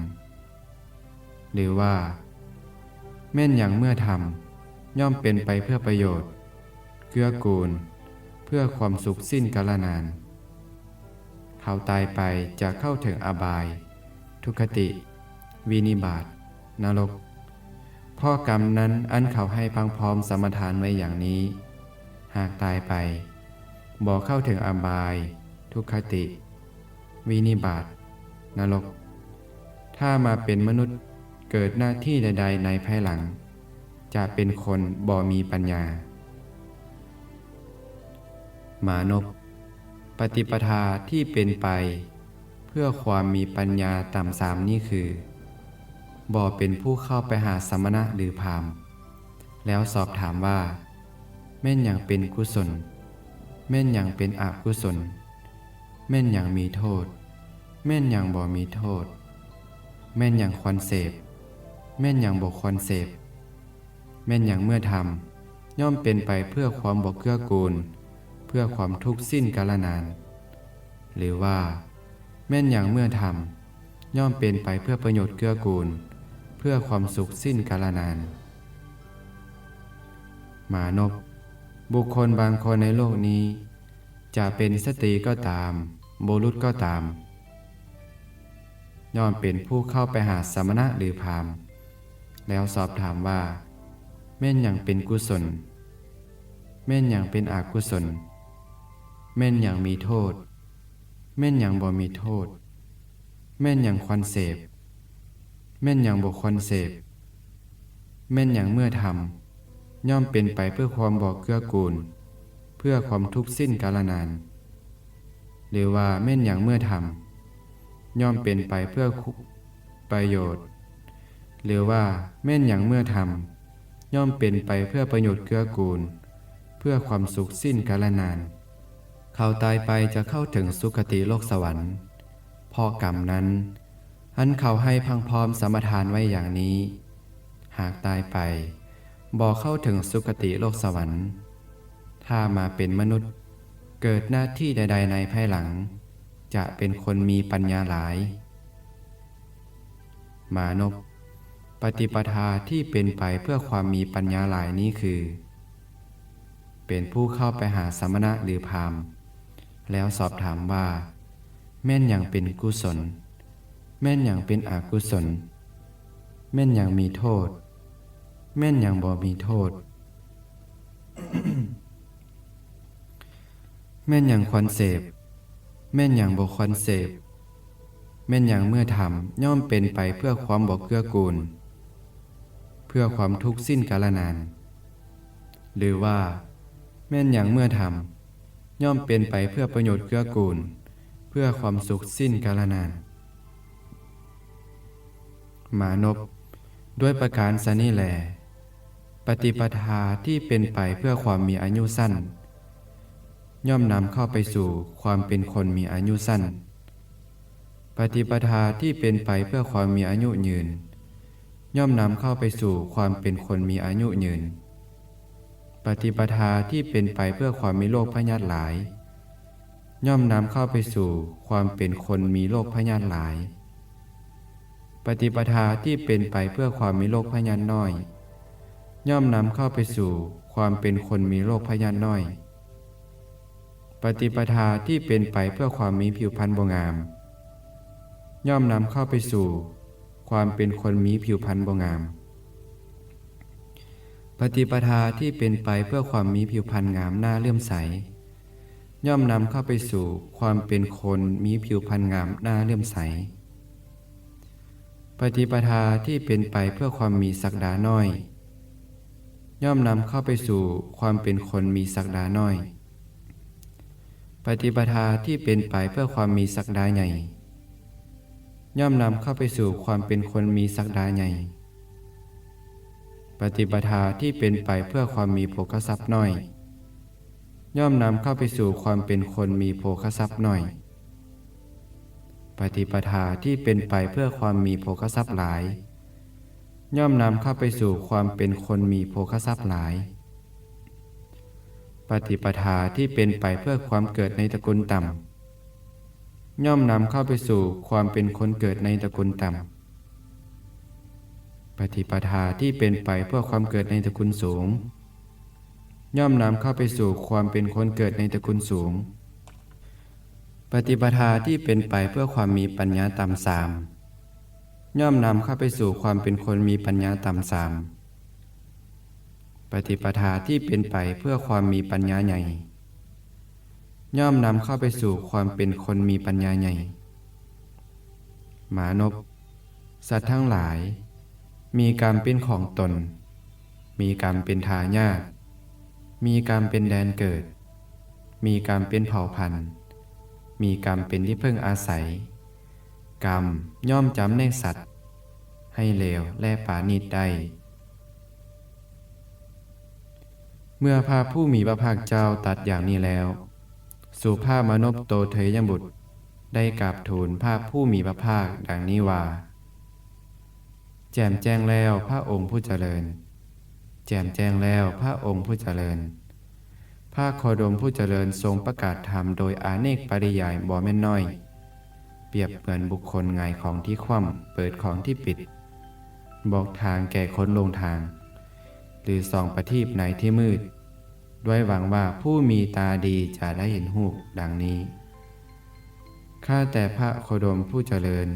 ຫຼືວ່າ ແມ່ນຫຍັງເມື່ອທຳ ຍ່ອມເປັນໄປເພື່ອປະໂຫຍດ, ເກື້ອກູນ, ເພື່ອຄວາມສຸກສິ້ນກາລະນານ? ເຂົາຕາຍໄປຈະເຂົ້າເຖິງອະບາຍ, ທຸກຄະຕິ, ວິນິບາດ, ນະລົກ. ເພາະກຳນັ້ນ ອັນເຂົາໃຫ້ພັງພ້ອມສະມາທານໄວ້ຢ່າງນີ້, ຫາກຕາຍໄປ ບໍ່ເຂົ້າເຖິງອະບາຍ, ທຸກຄະຕິ, ວິນິບາດ, ນະລົກ, ຖ້າມາເປັນມະນຸດເກີດນະທີ່ໃດໆໃນພາຍຫຼັງ ຈະເປັນຄົນບໍ່ມີປັນຍາ. ມານົບ, ປະຕິປະທາທີ່ເປັນໄປເພື່ອຄວາມມີປັນຍາຕ່ຳຊາມນີ້ຄື ບໍ່ເປັນຜູ້ເຂົ້າໄປຫາສະມະນະ ຫຼື ພາມ ແລ້ວສອບຖາມວ່າ ແມ່ນຫຍັງເປັນກຸສົນ? ແມ່ນຫຍັງເປັນອະກຸສົນ? ແມ່ນຫຍັງມີໂທດ? ແມ່ນຫຍັງບໍ່ມີໂທດ? ແມ່ນຫຍັງຄວນເສບ? ແມ່ນຫຍັງບໍ່ຄວນເສບ? ແມ່ນຫຍັງເມື່ອທຳ ຍ່ອມເປັນໄປເພື່ອຄວາມບໍ່ເກື້ອກູນ, ເພື່ອຄວາມທຸກສິ້ນກາລະນານ? ຫຼືວ່າ ແມ່ນຫຍັງເມື່ອທຳ ຍ່ອມເປັນໄປເພື່ອປະໂຫຍດເກື້ອກູນ, ເພື່ອຄວາມສຸກສິ້ນກາລະນານ? ມານົບ, ບຸກຄົນບາງຄົນໃນໂລກນີ້ ຈະເປັນສະຕີກໍຕາມ, ບຸລຸດກໍຕາມ, ຍ່ອມເປັນຜູ້ເຂົ້າໄປຫາສະມະນະ ຫຼື ພາມ ແລ້ວສອບຖາມວ່າ ແມ່ນຫຍັງເປັນກຸສົນ? ແມ່ນຫຍັງເປັນອະກຸສົນ? ແມ່ນຫຍັງມີໂທດ? ແມ່ນຫຍັງບໍ່ມີໂທດ? ແມ່ນຫຍັງຄວນເສບ? ແມ່ນຫຍັງບໍ່ຄວນເສບ? ແມ່ນຫຍັງເມື່ອທຳ ຍ່ອມເປັນໄປເພື່ອຄວາມບໍ່ເກື້ອກູນ, ເພື່ອຄວາມທຸກສິ້ນກາລະນານ. ຫຼືວ່າແມ່ນຫຍັງເມື່ອທຳ ຍ່ອມເປັນໄປເພື່ອຄຸ ປະໂຫຍດ. ຫຼືວ່າແມ່ນຫຍັງເມື່ອທຳ ຍ່ອມເປັນໄປເພື່ອປະໂຫຍດເກື້ອກູນ, ເພື່ອຄວາມສຸກສິ້ນກາລະນານ. ເຂົາຕາຍໄປຈະເຂົ້າເຖິງສຸຄະຕິໂລກສະຫວັນ ເພາະກຳນັ້ນ ອັນເຂົາໃຫ້ພັ່ງພ້ອມສະມະທານໄວ້ຢ່າງນີ້. ຫາກຕາຍໄປ ບໍ່ເຂົ້າເຖິງສຸຄະຕິໂລກສະຫວັນ ຖ້າມາເປັນມະນຸດ ເກີດນາທີ່ໃດໆໃນພາຍຫຼັງ ຈະເປັນຄົນມີປັນຍາຫຼາຍ. ມານົບ ປະຕິປະທາທີ່ເປັນໄປເພື່ອຄວາມມີປັນຍາຫຼາຍນີ້ຄື ເປັນຜູ້ເຂົ້າໄປຫາສະມະນະ ຫຼື ພາມ ແລ້ວສອບຖາມວ່າ ແມ່ນຫຍັງເປັນກຸສົນ? ແມ່ນຫຍັງເປັນອະກຸສົນ? ແມ່ນຫຍັງມີໂທດ? ແມ່ນຫຍັງບໍ່ມີໂທດ? ແມ່ນຫຍັງຄວນເສບ? ແມ່ນຫຍັງບໍ່ຄວນເສບ? ແມ່ນຫຍັງເມື່ອທຳ ຍ່ອມເປັນໄປເພື່ອຄວາມບໍ່ເກື້ອກູນ, ເພື່ອຄວາມທຸກສິ້ນກາລະນານ? ຫຼືວ່າ ແມ່ນຫຍັງເມື່ອທຳ ຍ່ອມເປັນໄປເພື່ອປະໂຫຍດເກື້ອກູນ, ເພື່ອຄວາມສຸກສິ້ນກາລະນານ? ມານົບ ດ້ວຍປະການຊະນີ້ແລ ປະຕິປະທາທີ່ເປັນໄປເພື່ອຄວາມມີອາຍຸສັ້ນ ຍ່ອມນຳເຂົ້າໄປສູ່ຄວາມເປັນຄົນມີອາຍຸສັ້ນ. ປະຕິປະທາທີ່ເປັນໄປເພື່ອຄວາມມີອາຍຸຍືນ ຍ່ອມນຳເຂົ້າໄປສູ່ຄວາມເປັນຄົນມີອາຍຸຍືນ. ປະຕິປະທາທີ່ເປັນໄປເພື່ອຄວາມມີໂລກພະຍາດຫຼາຍ ຍ່ອມນຳເຂົ້າໄປສູ່ຄວາມເປັນຄົນມີໂລກພະຍາດຫຼາຍ. ປະຕິປະທາທີ່ເປັນໄປເພື່ອຄວາມມີໂລກພະຍາດນ້ອຍ ຍ່ອມນຳເຂົ້າໄປສູ່ຄວາມເປັນຄົນມີໂລກພະຍາດນ້ອຍ. ປະຕິປະທາທີ່ເປັນໄປເພື່ອຄວາມມີຜິວພັນບໍ່ງາມ ຍ່ອມນຳເຂົ້າໄປສູ່ຄວາມເປັນຄົນມີຜິວພັນບໍ່ງາມ. ປະຕິປະທາທີ່ເປັນໄປເພື່ອຄວາມມີຜິວພັນງາມໜ້າເຫຼື້ອມໃສ ຍ່ອມນຳເຂົ້າໄປສູ່ຄວາມເປັນຄົນມີຜິວພັນງາມໜ້າເຫຼື້ອມໃສ. ປະຕິປະທາທີ່ເປັນໄປເພື່ອຄວາມມີສັກດານ້ອຍ ຍ່ອມນຳເຂົ້າໄປສູ່ຄວາມເປັນຄົນມີສັກດານ້ອຍ. ປະຕິປະທາທີ່ເປັນໄປເພື່ອຄວາມມີສັກດາໃຫຍ່ ຍ່ອມນຳເຂົ້າໄປສູ່ຄວາມເປັນຄົນມີສັກດາໃຫຍ່. ປະຕິປະທາທີ່ເປັນໄປເພື່ອຄວາມມີໂພຄະຊັບນ້ອຍ ຍ່ອມນຳເຂົ້າໄປສູ່ຄວາມເປັນຄົນມີໂພຄະຊັບໜ້ອຍ. ປະຕິປະທາທີ່ເປັນໄປເພື່ອຄວາມມີໂພຄະຊັບຫຼາຍ ຍ່ອມນຳເຂົ້າໄປສູ່ຄວາມເປັນຄົນມີໂພຄະຊັບຫຼາຍ. ປະຕິປະທາທີ່ເປັນໄປເພື່ອຄວາມເກີດໃນຕະກຸນຕ່ຳ ຍ່ອມນຳເຂົ້າໄປສູ່ຄວາມເປັນຄົນເກີດໃນຕະກຸນຕ່ຳ. ປະຕິປະທາທີ່ເປັນໄປເພື່ອຄວາມເກີດໃນຕະກຸນສູງ ຍ່ອມນຳເຂົ້າໄປສູ່ຄວາມເປັນຄົນເກີດໃນຕະກຸນສູງ. ປະຕິປະທາທີ່ເປັນໄປເພື່ອຄວາມມີປັນຍາຕ່ຳຊາມ ຍ່ອມນຳເຂົ້າໄປສູ່ຄວາມເປັນຄົນມີປັນຍາຕ່ຳຊາມ. ປະຕິປະທາທີ່ເປັນໄປເພື່ອຄວາມມີປັນຍາໃຫຍ່ ຍ່ອມນຳເຂົ້າໄປສູ່ຄວາມເປັນຄົນມີປັນຍາໃຫຍ່. ມານົບ ສັດທັງຫຼາຍ ມີກຳເປັນຂອງຕົນ, ມີກຳເປັນທາຍາດ, ມີກຳເປັນແດນເກີດ, ມີກຳເປັນເຜົ່າພັນ, ມີກຳເປັນທີ່ເພິ່ງອາໄສ. ກຳຍ່ອມຈຳແນກສັດໃຫ້ເລວ ແລະ ປານີດໄດ້. ເມື່ອພະຜູ້ມີພະພາກເຈົ້າຕັດຢ່າງນີ້ແລ້ວ, ສຸພາບມານົບໂຕເທຍຍະບຸດໄດ້ກາບທູນພະຜູ້ມີພະພາກດັ່ງນີ້ວ່າ, ແຈ່ມແຈ້ງແລ້ວ ພະອົງຜູ້ຈະເລີນ, ແຈ່ມແຈ້ງແລ້ວ ພະອົງຜູ້ຈະເລີນ. ພະໂຄດົມຜູ້ຈະເລີນຊົງປະກາດທຳໂດຍອາເນກປະລິຍາຍບໍ່ແມ່ນນ້ອຍ, ປຽບເໝືອນບຸກຄົນຫງາຍຂອງທີ່ຂວ້ຳ, ເປີດຂອງທີ່ປິດ, ບອກທາງແກ່ຄົນຫຼົງທາງ ຫຼື ສ່ອງປະທີບໃນທີ່ມືດ, ດ້ວຍຫວັງວ່າຜູ້ມີຕາດີຈະໄດ້ເຫັນຮູບ ດັ່ງນີ້. ຂ້າແຕ່ພະໂຄດົມຜູ້ຈະເລີນ,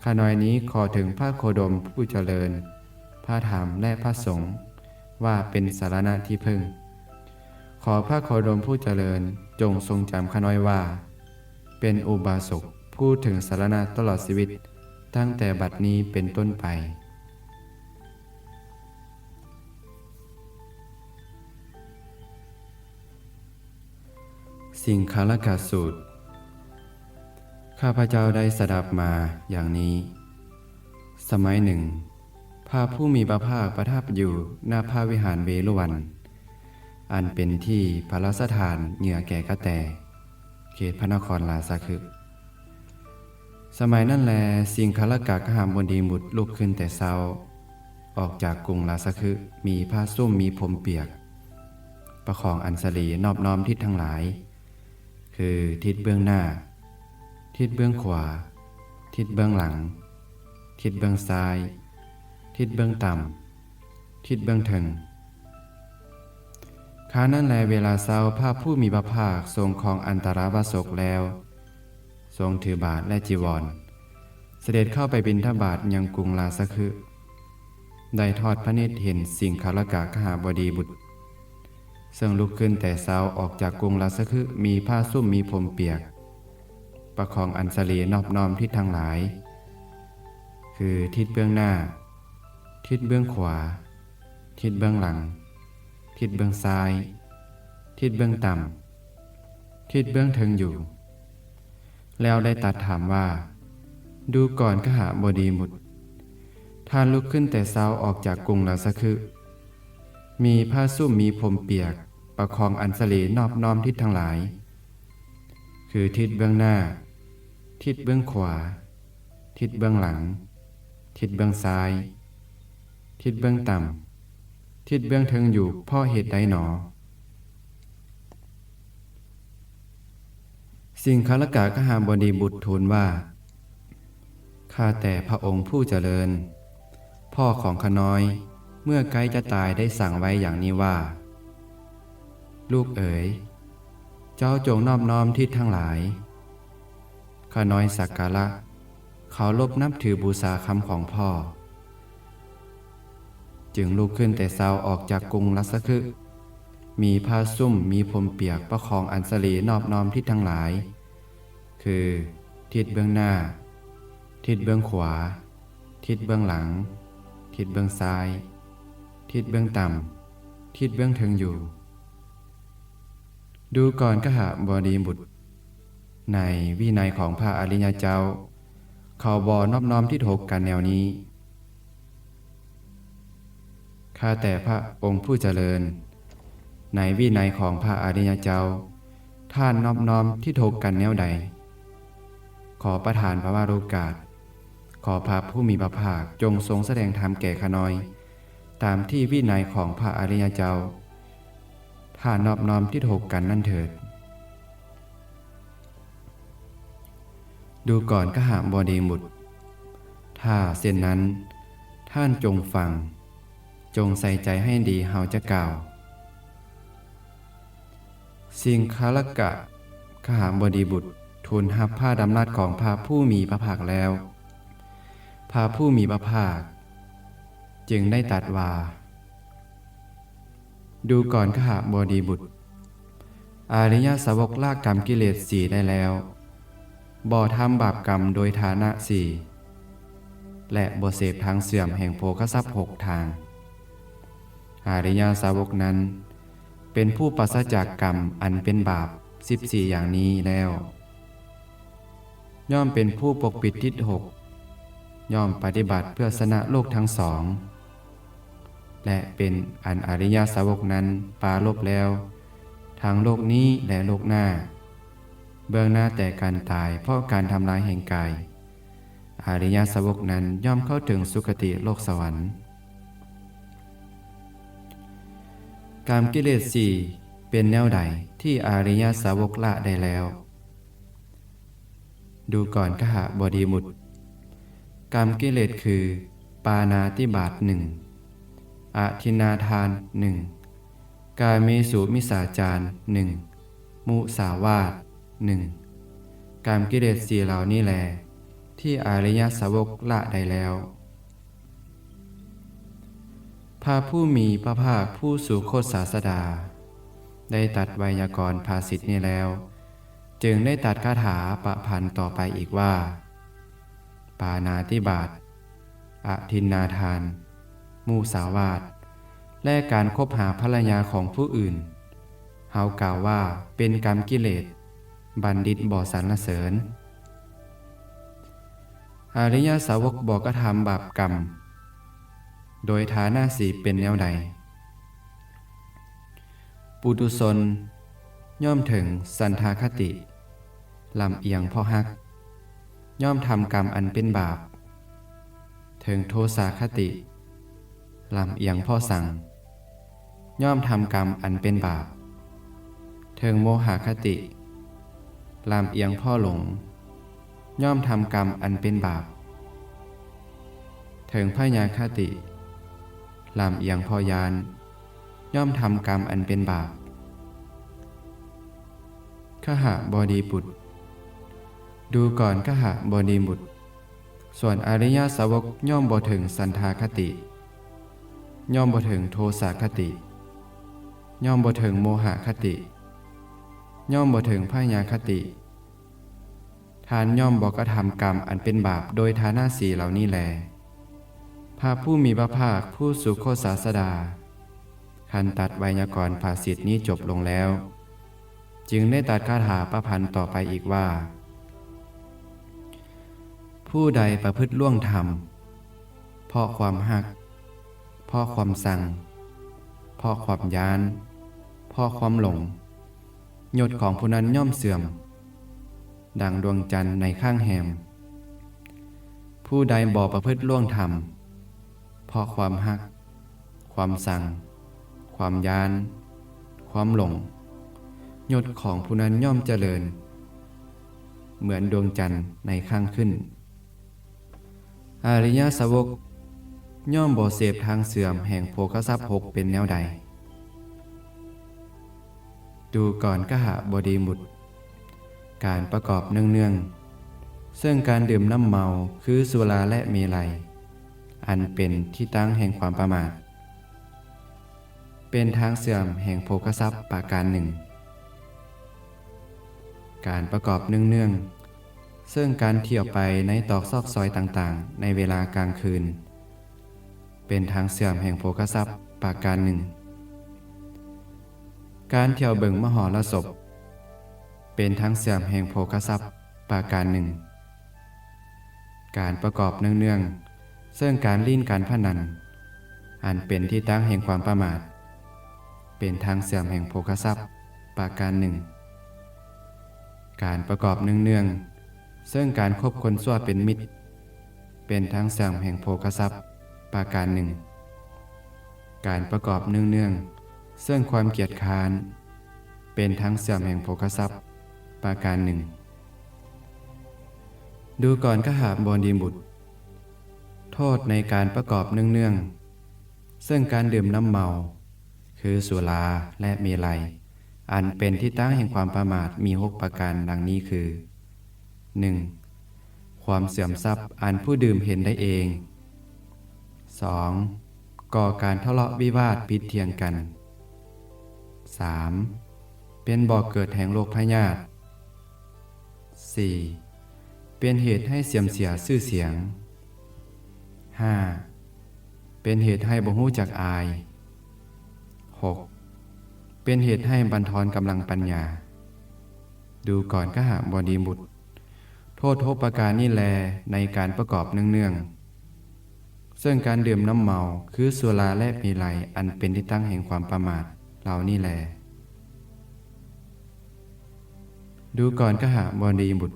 ຂ້ານ້ອຍນີ້ຂໍເຖິງພະໂຄດົມຜູ້ຈະເລີນ, ພະທຳ ແລະ ພະສົງ ວ່າເປັນສາລະນະທີ່ເພິ່ງ. ຂໍພະໂຄດົມຜູ້ຈະເລີນຈົ່ງຊົງຈຳຂ້ານ້ອຍວ່າ ເປັນອຸບາສົກຜູ້ເຖິງສາລະນະຕະຫຼອດຊີວິດ ຕັ້ງແຕ່ບັດນີ້ເປັນຕົ້ນໄປ. ສິງຄະລະກະສູດ. ຂ້າພະເຈົ້າໄດ້ສະດັບມາຢ່າງນີ້. ສະໄໝໜຶ່ງ, ພະຜູ້ມີພະພາກປະທັບຢູ່ນະພະວິຫານເວລຸວັນ, ອັນເປັນທີ່ພະລາຊະທານເຫຍື່ອແກ່ກະແຕ, ເຂດພະນະຄອນລາຊະຄຶ. ສະໄໝນັ້ນແລ, ສິງຄະລະກະຄະຫະບໍດີບຸດລຸກຂຶ້ນແຕ່ເຊົ້າ, ອອກຈາກກຸງລາຊະຄຶ, ມີຜ້າຊຸ່ມມີພົມປຽກ, ປະຄອງອັນສະລີນອບນ້ອມທິດທັງຫຼາຍ, ຄືທິດເບື້ອງໜ້າ, ທິດເບື້ອງຂວາ, ທິດເບື້ອງຫຼັງ, ທິດເບື້ອງຊ້າຍ, ທິດເບື້ອງຕ່ຳ, ທິດເບື້ອງເທິງ. ຄາວນັ້ນແລ ເວລາເຊົ້າ, ພະຜູ້ມີພະພາກຊົງຄອງອັນຕະລາວະສົກແລ້ວ, ຊົງຖືບາດ ແລະ ຈີວອນ, ສະເດັດເຂົ້າໄປບິນທະບາດຍັງກຸງລາຊະຄຶ, ໄດ້ທອດພະເນັດເຫັນສິງຄະລະກະຄະຫະບໍດີບຸດ ເຊິ່ງລຸກຂຶ້ນແຕ່ເຊົ້າອອກຈາກກຸງລາຊະຄຶ, ມີຜ້າຊຸ່ມມີພົມປຽກ, ປະຄອງອັນສະລີນອບນ້ອມທິດທັງຫຼາຍ, ຄືທິດເບື້ອງໜ້າ, ທິດເບື້ອງຂວາ, ທິດເບື້ອງຫຼັງ, ທິດເບື້ອງຊ້າຍ, ທິດເບື້ອງຕ່ຳ, ທິດເບື້ອງເທິງຢູ່. ແລ້ວໄດ້ຕັດຖາມວ່າ, ດູກ່ອນຄະຫະບໍດີບຸດ, ທ່ານລຸກຂຶ້ນແຕ່ເຊົ້າອອກຈາກກຸງລາຊະຄຶ, ມີຜ້າຊຸ່ມມີພົມປຽກ, ປະຄອງອັນສະລີນອບນ້ອມທິດທັງຫຼາຍ, ຄືທິດເບື້ອງໜ້າ, ທິດເບື້ອງຂວາ, ທິດເບື້ອງຫຼັງ, ທິດເບື້ອງຊ້າຍ, ທິດເບື້ອງຕ່ຳ, ທິດເບື້ອງເທິງຢູ່ ເພາະເຫດໃດໜໍ? ສິງຄະລະກະຄະຫະບໍດີບຸດທູນວ່າ, ຂ້າແຕ່ພະອົງຜູ້ຈະເລີນ, ພໍ່ຂອງຂ້ານ້ອຍເມື່ອໃກ້ຈະຕາຍໄດ້ສັ່ງໄວ້ຢ່າງນີ້ວ່າ, ລູກເອີຍ, ເຈົ້າຈົ່ງນອບນ້ອມທິດທັງຫຼາຍ. ຂ້ານ້ອຍສັກກາລະ ເຄົາລົບນັບຖືບູຊາຄຳຂອງພໍ່, ຈຶ່ງລຸກຂຶ້ນແຕ່ເຊົ້າອອກຈາກກຸງລາຊະຄຶ, ມີຜ້າຊຸ່ມມີພົມປຽກປະຄອງອັນສະລີນອບນ້ອມທິດທັງຫຼາຍ, ຄືທິດເບື້ອງໜ້າ, ທິດເບື້ອງຂວາ, ທິດເບື້ອງຫຼັງ, ທິດເບື້ອງຊ້າຍ, ທິດເບື້ອງຕ່ຳ, ທິດເບື້ອງເທິງຢູ່. ດູກ່ອນຄະຫະບໍດີບຸດ, ໃນວິໄນຂອງພະອະລິຍະເຈົ້າ, ເຂົາບໍ່ນອບນ້ອມທິດຫົກກັນແນວນີ້. ຂ້າແຕ່ພະອົງຜູ້ຈະເລີນ, ໃນວິໄນຂອງພະອະລິຍະເຈົ້າ, ທ່ານນອບນ້ອມທິດຫົກກັນແນວໃດ? ຂໍປະທານພະວະໂລກາດ, ຂໍພະຜູ້ມີພະພາກຈົ່ງຊົງສະແດງທຳແກ່ຂ້ານ້ອຍ, ຕາມທີ່ວິໄນຂອງພະອະລິຍະເຈົ້າ, ທ່ານນອບນ້ອມທິດຫົກກັນນັ້ນເຖີດ. ດູກ່ອນຄະຫະບໍດີບຸດ, ຖ້າເຊັ່ນນັ້ນ, ທ່ານຈົ່ງຟັງ, ຈົ່ງໃສ່ໃຈໃຫ້ດີເຮົາຈະກ່າວ. ສິງຄະລະກະຄະຫະບໍດີບຸດທູນຮັບພະດຳລັດຂອງພະຜູ້ມີພະພາກແລ້ວ, ພະຜູ້ມີພະພາກຈຶ່ງໄດ້ຕັດວ່າ, ດູກ່ອນຄະຫະບໍດີບຸດ, ອະລິຍະສາວົກລະກຳກິເລດສີ່ໄດ້ແລ້ວ, ບໍ່ທຳບາບກຳໂດຍຖານະສີ່ ແລະ ບໍ່ເສບທາງເສື່ອມແຫ່ງໂພຄະຊັບຫົກທາງ. ອະລິຍະສາວົກນັ້ນເປັນຜູ້ປາສະຈາກກຳອັນເປັນບາບສິບສີ່ຢ່າງນີ້ແລ້ວ, ຍ່ອມເປັນຜູ້ປົກປິດທິດຫົກ, ຍ່ອມປະຕິບັດເພື່ອຊະນະໂລກທັງສອງ ແລະ ເປັນອັນອະລິຍະສາວົກນັ້ນປາລົບແລ້ວ ທັງໂລກນີ້ ແລະ ໂລກໜ້າ, ເບື້ອງໜ້າແຕ່ການຕາຍເພາະການທຳລາຍແຫ່ງກາຍ, ອະລິຍະສາວົກນັ້ນຍ່ອມເຂົ້າເຖິງສຸຄະຕິໂລກສະຫວັນ. ກຳກິເລດສີ່ເປັນແນວໃດທີ່ອະລິຍະສາວົກລະໄດ້ແລ້ວ? ດູກ່ອນຄະຫະບໍດີບຸດ, ກຳກິເລດຄື ປານາຕິບາດໜຶ່ງ, ອະທິນນາທານໜຶ່ງ, ກາເມສຸມິດສາຈານໜຶ່ງ, ມຸສາວາດໜຶ່ງ. ກຳກິເລດສີ່ເຫຼົ່ານີ້ແລ ທີ່ອະລິຍະສາວົກລະໄດ້ແລ້ວ. ພະຜູ້ມີພະພາກຜູ້ສຸຄົດສາສະດາ ໄດ້ຕັດໄວຍາກອນພາສິດນີ້ແລ້ວ, ຈຶ່ງໄດ້ຕັດຄາຖາປະພັນຕໍ່ໄປອີກວ່າ, ປານາຕິບາດ, ອະທິນນາທານ, ມຸສາວາດ ແລະ ການຄົບຫາພັນລະຍາຂອງຜູ້ອື່ນ, ເຮົາກ່າວວ່າເປັນກຳກິເລດ ບັນດິດບໍ່ສັນລະເສີນ. ອະລິຍະສາວົກບໍ່ກະທຳບາບກຳໂດຍຖານະສີ່ເປັນແນວໃດ? ປຸຖຸຊົນຍ່ອມເຖິງສັນທາຄະຕິ ລຳອຽງເພາະຮັກ ຍ່ອມທຳກຳອັນເປັນບາບ, ເຖິງໂທສາຄະຕິ ລຳອຽງເພາະຊັງ ຍ່ອມທຳກຳອັນເປັນບາບ, ເຖິງໂມຫະຄະຕິ ລຳອຽງເພາະຫຼົງ ຍ່ອມທຳກຳອັນເປັນບາບ, ເຖິງພະຍາຄະຕິ ລຳອຽງເພາະຢ້ານ ຍ່ອມທຳກຳອັນເປັນບາບ. ຄະຫະບໍດີບຸດ ດູກ່ອນຄະຫະບໍດີບຸດ, ສ່ວນອະລິຍະສາວົກຍ່ອມບໍ່ເຖິງສັນທາຄະຕິ, ຍ່ອມບໍ່ເຖິງໂທສາຄະຕິ, ຍ່ອມບໍ່ເຖິງໂມຫະຄະຕິ, ຍ່ອມບໍ່ເຖິງພະຍາຄະຕິ. ທ່ານຍ່ອມບໍ່ກະທຳກຳອັນເປັນບາບໂດຍຖານະສີ່ເຫຼົ່ານີ້ແລ. ພະຜູ້ມີພະພາກຜູ້ສຸຄົດສາສະດາ ຄັນຕັດໄວຍາກອນພາສິດນີ້ຈົບລົງແລ້ວ, ຈຶ່ງໄດ້ຕັດຄາຖາປະພັນຕໍ່ໄປອີກວ່າ, ຜູ້ໃດປະພຶດລ່ວງທຳ ເພາະຄວາມຮັກ, ເພາະຄວາມຊັງ, ເພາະຄວາມຢ້ານ, ເພາະຄວາມຫຼົງ, ຍົດຂອງຜູ້ນັ້ນຍ່ອມເສື່ອມ ດັ່ງດວງຈັນໃນຂ້າງແຮມ. ຜູ້ໃດບໍ່ປະພຶດລ່ວງທຳ ເພາະຄວາມຮັກ, ຄວາມຊັງ, ຄວາມຢ້ານ, ຄວາມຫຼົງ, ຍົດຂອງຜູ້ນັ້ນຍ່ອມຈະເລີນ ເໝືອນດວງຈັນໃນຂ້າງຂຶ້ນ. ອະລິຍະສາວົກຍ່ອມບໍ່ເສບທາງເສື່ອມແຫ່ງໂພຄະຊັບຫົກເປັນແນວໃດ? ດູກ່ອນຄະຫະບໍດີບຸດ, ການປະກອບເນື່ອງໆ ເຊິ່ງການດື່ມນ້ຳເມົາ ຄືສຸລາ ແລະ ເມໄລ ອັນເປັນທີ່ຕັ້ງແຫ່ງຄວາມປະໝາດ ເປັນທາງເສື່ອມແຫ່ງໂພຄະຊັບປະການໜຶ່ງ. ການປະກອບເນື່ອງໆ ເຊິ່ງການທ່ຽວໄປໃນຕອກຊອກຊອຍຕ່າງໆໃນເວລາກາງຄືນ ເປັນທາງເສື່ອມແຫ່ງໂພຄະຊັບປະການໜຶ່ງ. ການທ່ຽວເບິ່ງມະຫອລະສົບ ເປັນທາງເສື່ອມແຫ່ງໂພຄະຊັບປະການໜຶ່ງ. ການປະກອບເນື່ອງໆ ເຊິ່ງການຫຼິ້ນການພະນັນ ອັນເປັນທີ່ຕັ້ງແຫ່ງຄວາມປະໝາດ ເປັນທາງເສື່ອມແຫ່ງໂພຄະຊັບປະການໜຶ່ງ. ການປະກອບເນື່ອງໆ ເຊິ່ງການຄົບຄົນຊົ່ວເປັນມິດ ເປັນທາງເສື່ອມແຫ່ງໂພຄະຊັບປະການໜຶ່ງ. ການປະກອບເນື່ອງໆ ເຊິ່ງຄວາມກຽດຄ້ານ ເປັນທາງເສື່ອມແຫ່ງໂພຄະຊັບປະການໜຶ່ງ. ດູກ່ອນຄະຫະບໍດີບຸດ, ໂທດໃນການປະກອບເນື່ອງໆ ເຊິ່ງການດື່ມນ້ຳເມົາ ຄືສຸລາ ແລະ ເມໄລ ອັນເປັນທີ່ຕັ້ງແຫ່ງຄວາມປະໝາດມີຫົກປະການດັ່ງນີ້ຄື: ໜຶ່ງ ຄວາມເສື່ອມຊັບອັນຜູ້ດື່ມເຫັນໄດ້ເອງ. ສອງ ກໍ່ການທະເລາະວິວາດຜິດຖຽງກັນ. ສາມ ເປັນບໍ່ເກີດແຫ່ງໂລກພະຍາດ. ສີ່ ເປັນເຫດໃຫ້ເສື່ອມເສຍຊື່ສຽງ. ຫ້າ ເປັນເຫດໃຫ້ບໍ່ຮູ້ຈັກອາຍ. ຫົກ ເປັນເຫດໃຫ້ບັນທອນກຳລັງປັນຍາ. ດູກ່ອນຄະຫະບໍດີບຸດ, ໂທດຫົກປະການນີ້ແລ ໃນການປະກອບເນື່ອງໆ ເຊິ່ງການດື່ມນ້ຳເມົາ ຄືສຸລາ ແລະ ເມໄລ ອັນເປັນທີ່ຕັ້ງແຫ່ງຄວາມປະໝາດເຫຼົ່ານີ້ແລ. ດູກ່ອນຄະຫະບໍດີບຸດ,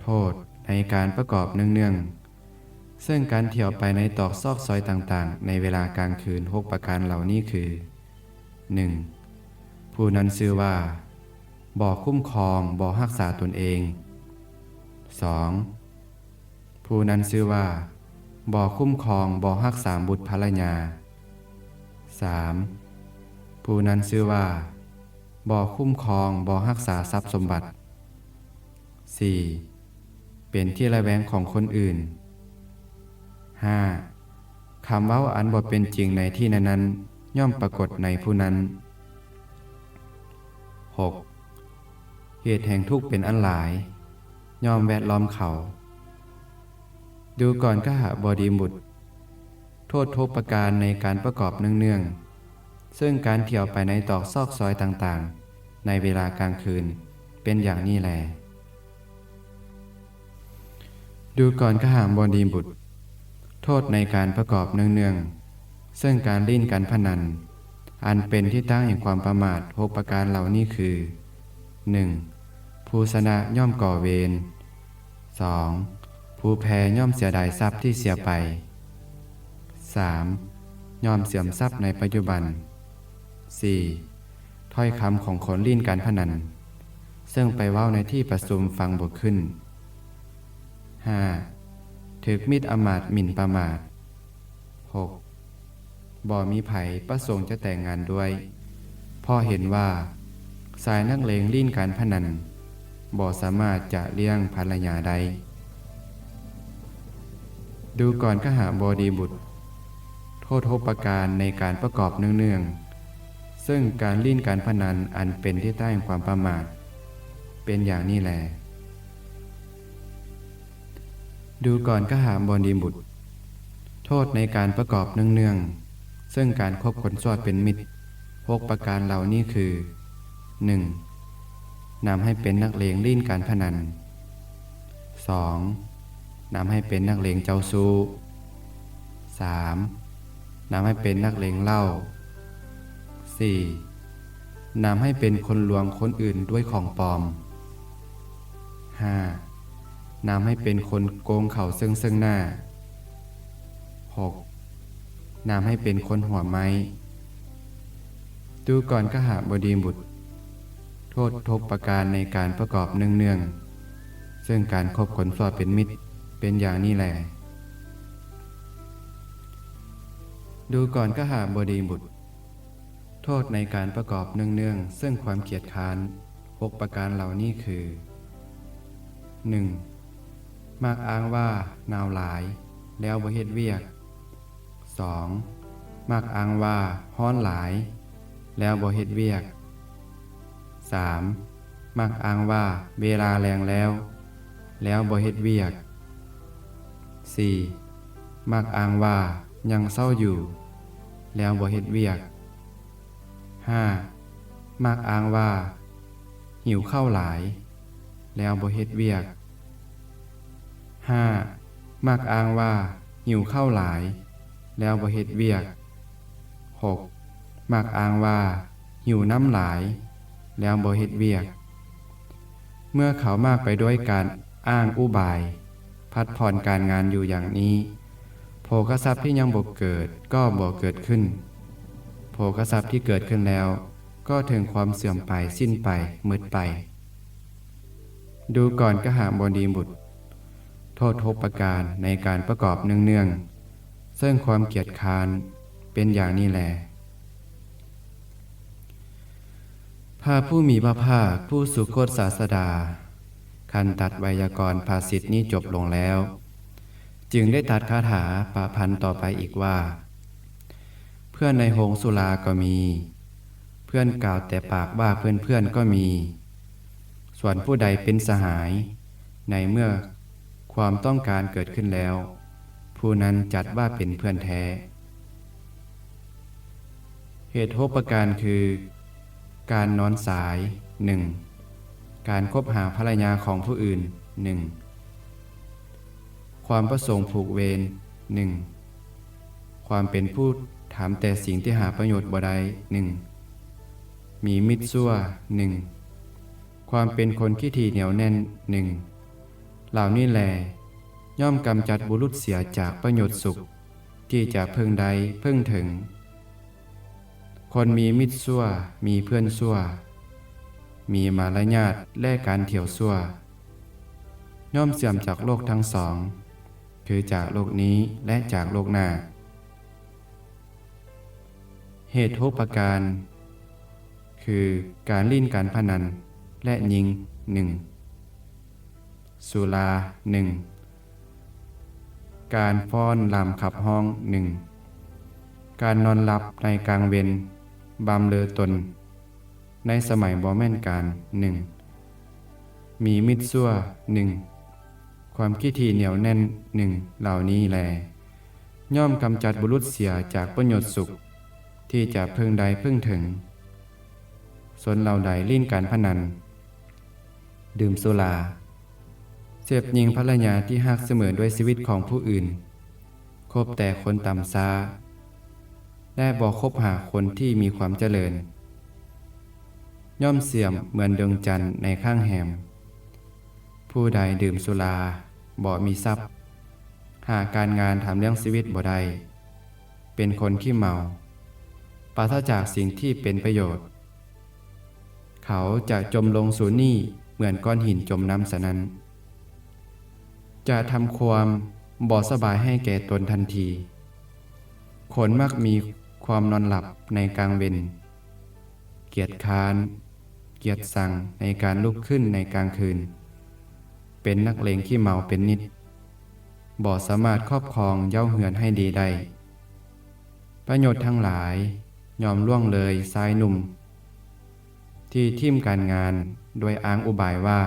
ໂທດໃນການປະກອບເນື່ອງໆ ເຊິ່ງການທ່ຽວໄປໃນຕອກຊອກຊອຍຕ່າງໆໃນເວລາກາງຄືນຫົກປະການເຫຼົ່ານີ້ຄື: ໜຶ່ງ ຜູ້ນັ້ນຊື່ວ່າບໍ່ຄຸ້ມຄອງ, ບໍ່ຮັກສາຕົນເອງ. ສອງ ຜູ້ນັ້ນຊື່ວ່າບໍ່ຄຸ້ມຄອງ, ບໍ່ຮັກສາບຸດພັນລະຍາ. ສາມ ຜູ້ນັ້ນຊື່ວ່າບໍ່ຄຸ້ມຄອງ, ບໍ່ຮັກສາຊັບສົມບັດ. ສີ່ ເປັນທີ່ລະແວງຂອງຄົນອື່ນ. ຫ້າ ຄຳເວົ້າອັນບໍ່ເປັນຈິງໃນທີ່ນັ້ນໆ ຍ່ອມປາກົດໃນຜູ້ນັ້ນ. ຫົກ ເຫດແຫ່ງທຸກເປັນອັນຫຼາຍ ຍ່ອມແວດລ້ອມເຂົາ. ດູກ່ອນຄະຫະບໍດີບຸດ, ໂທດຫົກປະການໃນການປະກອບເນື່ອງໆ ເຊິ່ງການທ່ຽວໄປໃນຕອກຊອກຊອຍຕ່າງໆໃນເວລາກາງຄືນ ເປັນຢ່າງນີ້ແລ. ດູກ່ອນຄະຫາບໍດີບຸດ, ໂທດໃນການປະກອບເນື່ອງໆ ເຊິ່ງການຫຼິ້ນການພະນັນ ອັນເປັນທີ່ຕັ້ງແຫ່ງຄວາມປະໝາດ ຫົກປະການເຫຼົ່ານີ້ຄື: ໜຶ່ງ ຜູ້ຊະນະຍ່ອມກໍ່ເວນ, ສອງ ຜູ້ແພ້ຍ່ອມເສຍດາຍຊັບທີ່ເສຍໄປ, ສາມ ຍ່ອມເສື່ອມຊັບໃນປັດຈຸບັນ, ສີ່ ຖ້ອຍຄຳຂອງຄົນຫຼິ້ນການພະນັນ ເຊິ່ງໄປເວົ້າໃນທີ່ປະຊຸມຟັງບໍ່ຂຶ້ນ, ຫ້າ ຖືກມິດອາມາດໝິ່ນປະໝາດ, ຫົກ ບໍ່ມີໃຜປະສົງຈະແຕ່ງງານດ້ວຍ ເພາະເຫັນວ່າຊາຍນັກເລງຫຼິ້ນການພະນັນບໍ່ສາມາດຈະລ້ຽງພັນລະຍາໄດ້. ດູກ່ອນຄະຫາບໍດີບຸດ, ໂທດຫົກປະການໃນການປະກອບເນື່ອງໆ ເຊິ່ງການຫຼິ້ນການພະນັນອັນເປັນທີ່ຕັ້ງແຫ່ງຄວາມປະໝາດ ເປັນຢ່າງນີ້ແລ. ດູກ່ອນຄະຫາບໍດີບຸດ, ໂທດໃນການປະກອບເນື່ອງໆ ເຊິ່ງການຄົບຄົນຊົ່ວເປັນມິດ ຫົກປະການເຫຼົ່ານີ້ຄື: ໜຶ່ງ ນຳໃຫ້ເປັນນັກເລງຫຼິ້ນການພະນັນ, ສອງ ນຳໃຫ້ເປັນນັກເລງເຈົ້າຊູ້, ສາມ ນຳໃຫ້ເປັນນັກເລງເຫຼົ້າ, ສີ່ ນຳໃຫ້ເປັນຄົນລວງຄົນອື່ນດ້ວຍຂອງປອມ, ຫ້າ ນຳໃຫ້ເປັນຄົນໂກງເຂົາເຊິ່ງເຊິ່ງໜ້າ, ຫົກ ນຳໃຫ້ເປັນຄົນຫົວໄໝ້. ດູກ່ອນຄະຫາບໍດີບຸດ, ໂທດຫົກປະການໃນການປະກອບເນື່ອງໆ ເຊິ່ງການຄົບຄົນຊົ່ວເປັນມິດ ເປັນຢ່າງນີ້ແລ. ດູກ່ອນຄະຫາບໍດີບຸດ, ໂທດໃນການປະກອບເນື່ອງໆ ເຊິ່ງຄວາມກຽດຄ້ານ ຫົກປະການເຫຼົ່ານີ້ຄື: ໜຶ່ງ ມັກອ້າງວ່າໜາວຫຼາຍແລ້ວບໍ່ເຮັດວຽກ, ສອງ ມັກອ້າງວ່າຮ້ອນຫຼາຍແລ້ວບໍ່ເຮັດວຽກ, ສາມ ມັກອ້າງວ່າເວລາແລງແລ້ວ ແລ້ວບໍ່ເຮັດວຽກ, ສີ່ ມັກອ້າງວ່າຍັງເຊົ້າຢູ່ແລ້ວບໍ່ເຮັດວຽກ, ຫ້າ ມັກອ້າງວ່າຫິວເຂົ້າຫຼາຍແລ້ວບໍ່ເຮັດວຽກ, ຫ້າ ມັກອ້າງວ່າຫິວເຂົ້າຫຼາຍແລ້ວບໍ່ເຮັດວຽກ, ຫົກ ມັກອ້າງວ່າຫິວນ້ຳຫຼາຍແລ້ວບໍ່ເຮັດວຽກ. ເມື່ອເຂົາມາກໄປດ້ວຍການອ້າງອຸບາຍ ພັກຜ່ອນການງານຢູ່ຢ່າງນີ້, ໂພຄະຊັບທີ່ຍັງບໍ່ເກີດກໍບໍ່ເກີດຂຶ້ນ, ໂພຄະຊັບທີ່ເກີດຂຶ້ນແລ້ວກໍເຖິງຄວາມເສື່ອມໄປ, ສິ້ນໄປ, ໝົດໄປ. ດູກ່ອນຄະຫະບໍດີບຸດ, ໂທດຫົກປະການໃນການປະກອບເນື່ອງໆ ເຊິ່ງຄວາມກຽດຄ້ານ ເປັນຢ່າງນີ້ແລ. ພະຜູ້ມີພະພາກ ຜູ້ສຸຄົດສາສະດາ ຄັນຕັດໄວຍາກອນພາສິດນີ້ຈົບລົງແລ້ວ, ຈຶ່ງໄດ້ຕັດຄາຖາປະພັນຕໍ່ໄປອີກວ່າ, ເພື່ອນໃນໂຮງສຸລາກໍມີ, ເພື່ອນກ່າວແຕ່ປາກວ່າເພື່ອນໆກໍມີ, ສ່ວນຜູ້ໃດເປັນສະຫາຍ, ໃນເມື່ອຄວາມຕ້ອງການເກີດຂຶ້ນແລ້ວ, ຜູ້ນັ້ນຈັດວ່າເປັນເພື່ອນແທ້. ເຫດຫົກປະການຄື ການນອນສາຍ ໜຶ່ງ ການຄົບຫາພັນລະຍາຂອງຜູ້ອື່ນ ໜຶ່ງ ຄວາມປະສົງຜູກເວນ ໜຶ່ງ ຄວາມເປັນຜູ້ຖາມແຕ່ສິ່ງທີ່ຫາປະໂຫຍດບໍ່ໄດ້ ໜຶ່ງ ມີມິດຊົ່ວ ໜຶ່ງ ຄວາມເປັນຄົນຂີ້ຖີ່ໜຽວແໜ້ນ ໜຶ່ງ ເຫຼົ່ານີ້ແລ ຍ່ອມກຳຈັດບຸລຸດເສຍຈາກປະໂຫຍດສຸກ ທີ່ຈະເພິ່ງໄດ້ເພິ່ງເຖິງ. ຄົນມີມິດຊົ່ວ ມີເພື່ອນຊົ່ວ ມີມາລະຍາດ ແລະ ການທ່ຽວຊົ່ວ ຍ່ອມເສື່ອມຈາກໂລກທັງສອງ ຄືຈາກໂລກນີ້ ແລະ ຈາກໂລກໜ້າ. ເຫດຫົກປະການ ຄື ການຫຼິ້ນການພະນັນ ແລະ ຍິງ ໜຶ່ງ ສຸລາ ໜຶ່ງ ການຟ້ອນລຳຂັບຮ້ອງ ໜຶ່ງ ການນອນຫຼັບໃນກາງເວັນ ບຳເລີຕົນໃນສະໄໝບໍ່ແມ່ນການ ໜຶ່ງ ມີມິດຊົ່ວ ໜຶ່ງ ຄວາມຂີ້ຖີ່ໜຽວແໜ້ນ ໜຶ່ງ ເຫຼົ່ານີ້ແລ ຍ່ອມກຳຈັດບຸລຸດເສຍຈາກປະໂຫຍດສຸກ ທີ່ຈະເພິ່ງໄດ້ເພິ່ງເຖິງ. ຊົນເຫຼົ່າໃດຫຼິ້ນການພະນັນ ດື່ມສຸລາ, ເສບຍິງພັນລະຍາທີ່ຮັກສະເໝີດ້ວຍຊີວິດຂອງຜູ້ອື່ນ, ຄົບແຕ່ຄົນຕ່ຳຊ້າ ແລະ ບໍ່ຄົບຫາຄົນທີ່ມີຄວາມຈະເລີນ, ຍ່ອມເສື່ອມເໝືອນດວງຈັນໃນຂ້າງແຮມ. ຜູ້ໃດດື່ມສຸລາບໍ່ມີຊັບ, ຫາການງານທຳລ້ຽງຊີວິດບໍ່ໄດ້, ເປັນຄົນຂີ້ເມົາ, ປາສະຈາກສິ່ງທີ່ເປັນປະໂຫຍດ, ເຂົາຈະຈົມລົງສູ່ໜີ້ເໝືອນກ້ອນຫີນຈົມນ້ຳສະນັ້ນ, ຈະທຳຄວາມບໍ່ສະບາຍໃຫ້ແກ່ຕົນທັນທີ. ຄົນມັກມີຄວາມນອນຫຼັບໃນກາງເວັນ, ກຽດຄ້ານ, ກຽດຊັງໃນການລຸກຂຶ້ນໃນກາງຄືນ, ເປັນນັກເລງຂີ້ເມົາເປັນນິດ, ບໍ່ສາມາດຄອບຄອງເຍົາເຮືອນໃຫ້ດີໄດ້. ປະໂຫຍດທັງຫຼາຍຍ່ອມລ່ວງເລີຍຊາຍໜຸ່ມ ທີ່ຖິ້ມການງານດ້ວຍອ້າງອຸບາຍວ່າ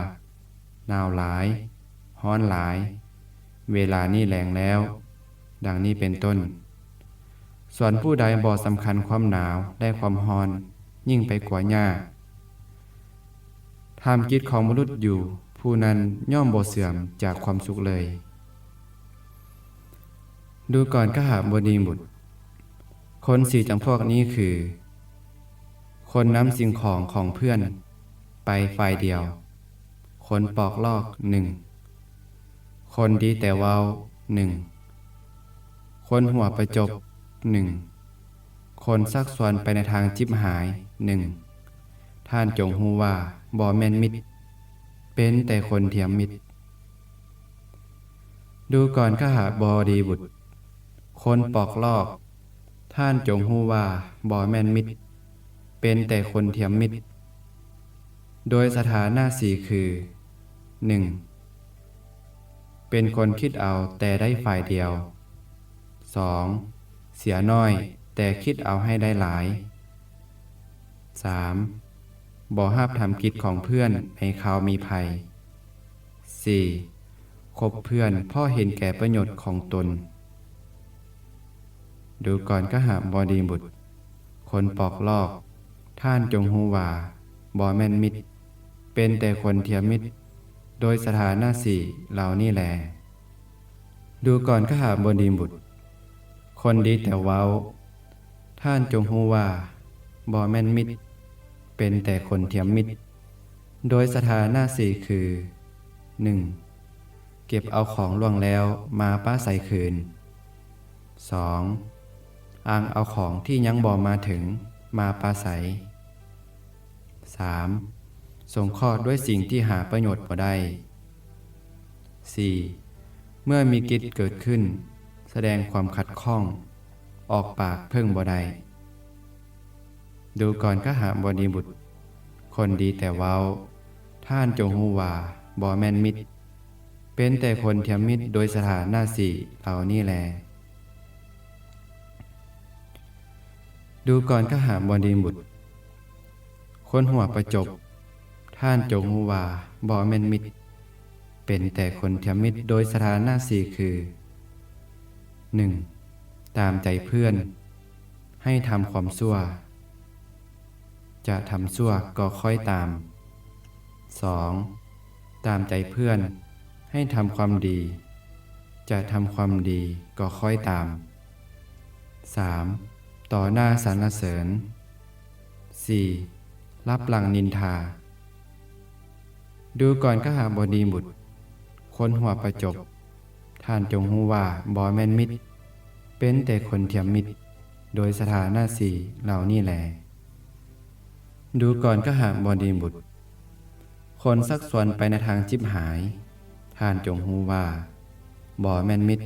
ໜາວຫຼາຍ, ຮ້ອນຫຼາຍ, ເວລານີ້ແລ້ງແລ້ວ, ດັ່ງນີ້ເປັນຕົ້ນ. ສ່ວນຜູ້ໃດບໍ່ສຳຄັນຄວາມໜາວ ແລະ ຄວາມຮ້ອນຍິ່ງໄປກວ່າຫຍ້າ, ທຳກິດຂອງມະນຸດຢູ່, ຜູ້ນັ້ນຍ່ອມບໍ່ເສື່ອມຈາກຄວາມສຸກເລີຍ. ດູກ່ອນຄະຫະບໍດີບຸດ, ຄົນສີ່ຈຳພວກນີ້ຄື ຄົນນຳສິ່ງຂອງຂອງເພື່ອນໄປຝ່າຍດຽວ, ຄົນປອກລອກ ໜຶ່ງ, ຄົນດີແຕ່ເວົ້າ ໜຶ່ງ, ຄົນຫົວປະຈົບ ໜຶ່ງ, ຄົນຊັກຊວນໄປໃນທາງຈິບຫາຍ ໜຶ່ງ. ທ່ານຈົ່ງຮູ້ວ່າບໍ່ແມ່ນມິດ, ເປັນແຕ່ຄົນທຽມມິດ. ດູກ່ອນຄະຫະບໍດີບຸດ, ຄົນປອກລອກ, ທ່ານຈົ່ງຮູ້ວ່າບໍ່ແມ່ນມິດ, ເປັນແຕ່ຄົນທຽມມິດ. ໂດຍສະຖານະສີ່ຄື ໜຶ່ງ, ເປັນຄົນຄິດເອົາແຕ່ໄດ້ຝ່າຍດຽວ, ສອງ, ເສຍໜ້ອຍແຕ່ຄິດເອົາໃຫ້ໄດ້ຫຼາຍ, ສາມ, ບໍ່ຮັບທຳກິດຂອງເພື່ອນໃນຄາວມີໄພ, ສີ່, ຄົບເພື່ອນເພາະເຫັນແກ່ປະໂຫຍດຂອງຕົນ. ດູກ່ອນຄະຫະບໍດີບຸດ, ຄົນປອກລອກ, ທ່ານຈົ່ງຮູ້ວ່າບໍ່ແມ່ນມິດ, ເປັນແຕ່ຄົນທຽມມິດ, ໂດຍສະຖານະສີ່ເຫຼົ່ານີ້ແລ. ດູກ່ອນຄະຫະບໍດີບຸດ, ຄົນດີແຕ່ເວົ້າ, ທ່ານຈົ່ງຮູ້ວ່າບໍ່ແມ່ນມິດ, ເປັນແຕ່ຄົນທຽມມິດ, ໂດຍສະຖານະສີ່ຄື ໜຶ່ງ, ເກັບເອົາຂອງລ່ວງແລ້ວມາປາໄສຄືນ, ສອງ, ອ້າງເອົາຂອງທີ່ຍັງບໍ່ມາເຖິງມາປາໄສ, ສາມ, ສົງເຄາະດ້ວຍສິ່ງທີ່ຫາປະໂຫຍດບໍ່ໄດ້, ສີ່, ເມື່ອມີກິດເກີດຂຶ້ນ ສະແດງຄວາມຂັດຂ້ອງ, ອອກປາກເພິ່ງບໍ່ໄດ້. ດູກ່ອນຄະຫະບໍດີບຸດ, ຄົນດີແຕ່ເວົ້າ, ທ່ານຈົ່ງຮູ້ວ່າບໍ່ແມ່ນມິດ, ເປັນແຕ່ຄົນທຽມມິດໂດຍສະຖານະສີ່ເຫຼົ່ານີ້ແລ. ດູກ່ອນຄະຫະບໍດີບຸດ, ຄົນຫົວປະຈົບ, ທ່ານຈົ່ງຮູ້ວ່າບໍ່ແມ່ນມິດ, ເປັນແຕ່ຄົນທຽມມິດໂດຍສະຖານະສີ່ຄື ໜຶ່ງ, ຕາມໃຈເພື່ອນ, ໃຫ້ທຳຄວາມຊົ່ວ, ຈະທຳຊົ່ວກໍຄ້ອຍຕາມ. ສອງ, ຕາມໃຈເພື່ອນ, ໃຫ້ທຳຄວາມດີ, ຈະທຳຄວາມດີກໍຄ້ອຍຕາມ. ສາມ, ຕໍ່ໜ້າສັນລະເສີນ. ສີ່, ລັບຫຼັງນິນທາ. ດູກ່ອນຄະຫະບໍດີບຸດ, ຄົນຫົວປະຈົບ, ທ່ານຈົ່ງຮູ້ວ່າບໍ່ແມ່ນມິດ, ເປັນແຕ່ຄົນທຽມມິດ, ໂດຍສະຖານະສີ່ເຫຼົ່ານີ້ແລ. ດູກ່ອນຄະຫະບໍດີບຸດ, ຄົນຊັກຊວນໄປໃນທາງຈິບຫາຍ, ທ່ານຈົ່ງຮູ້ວ່າບໍ່ແມ່ນມິດ,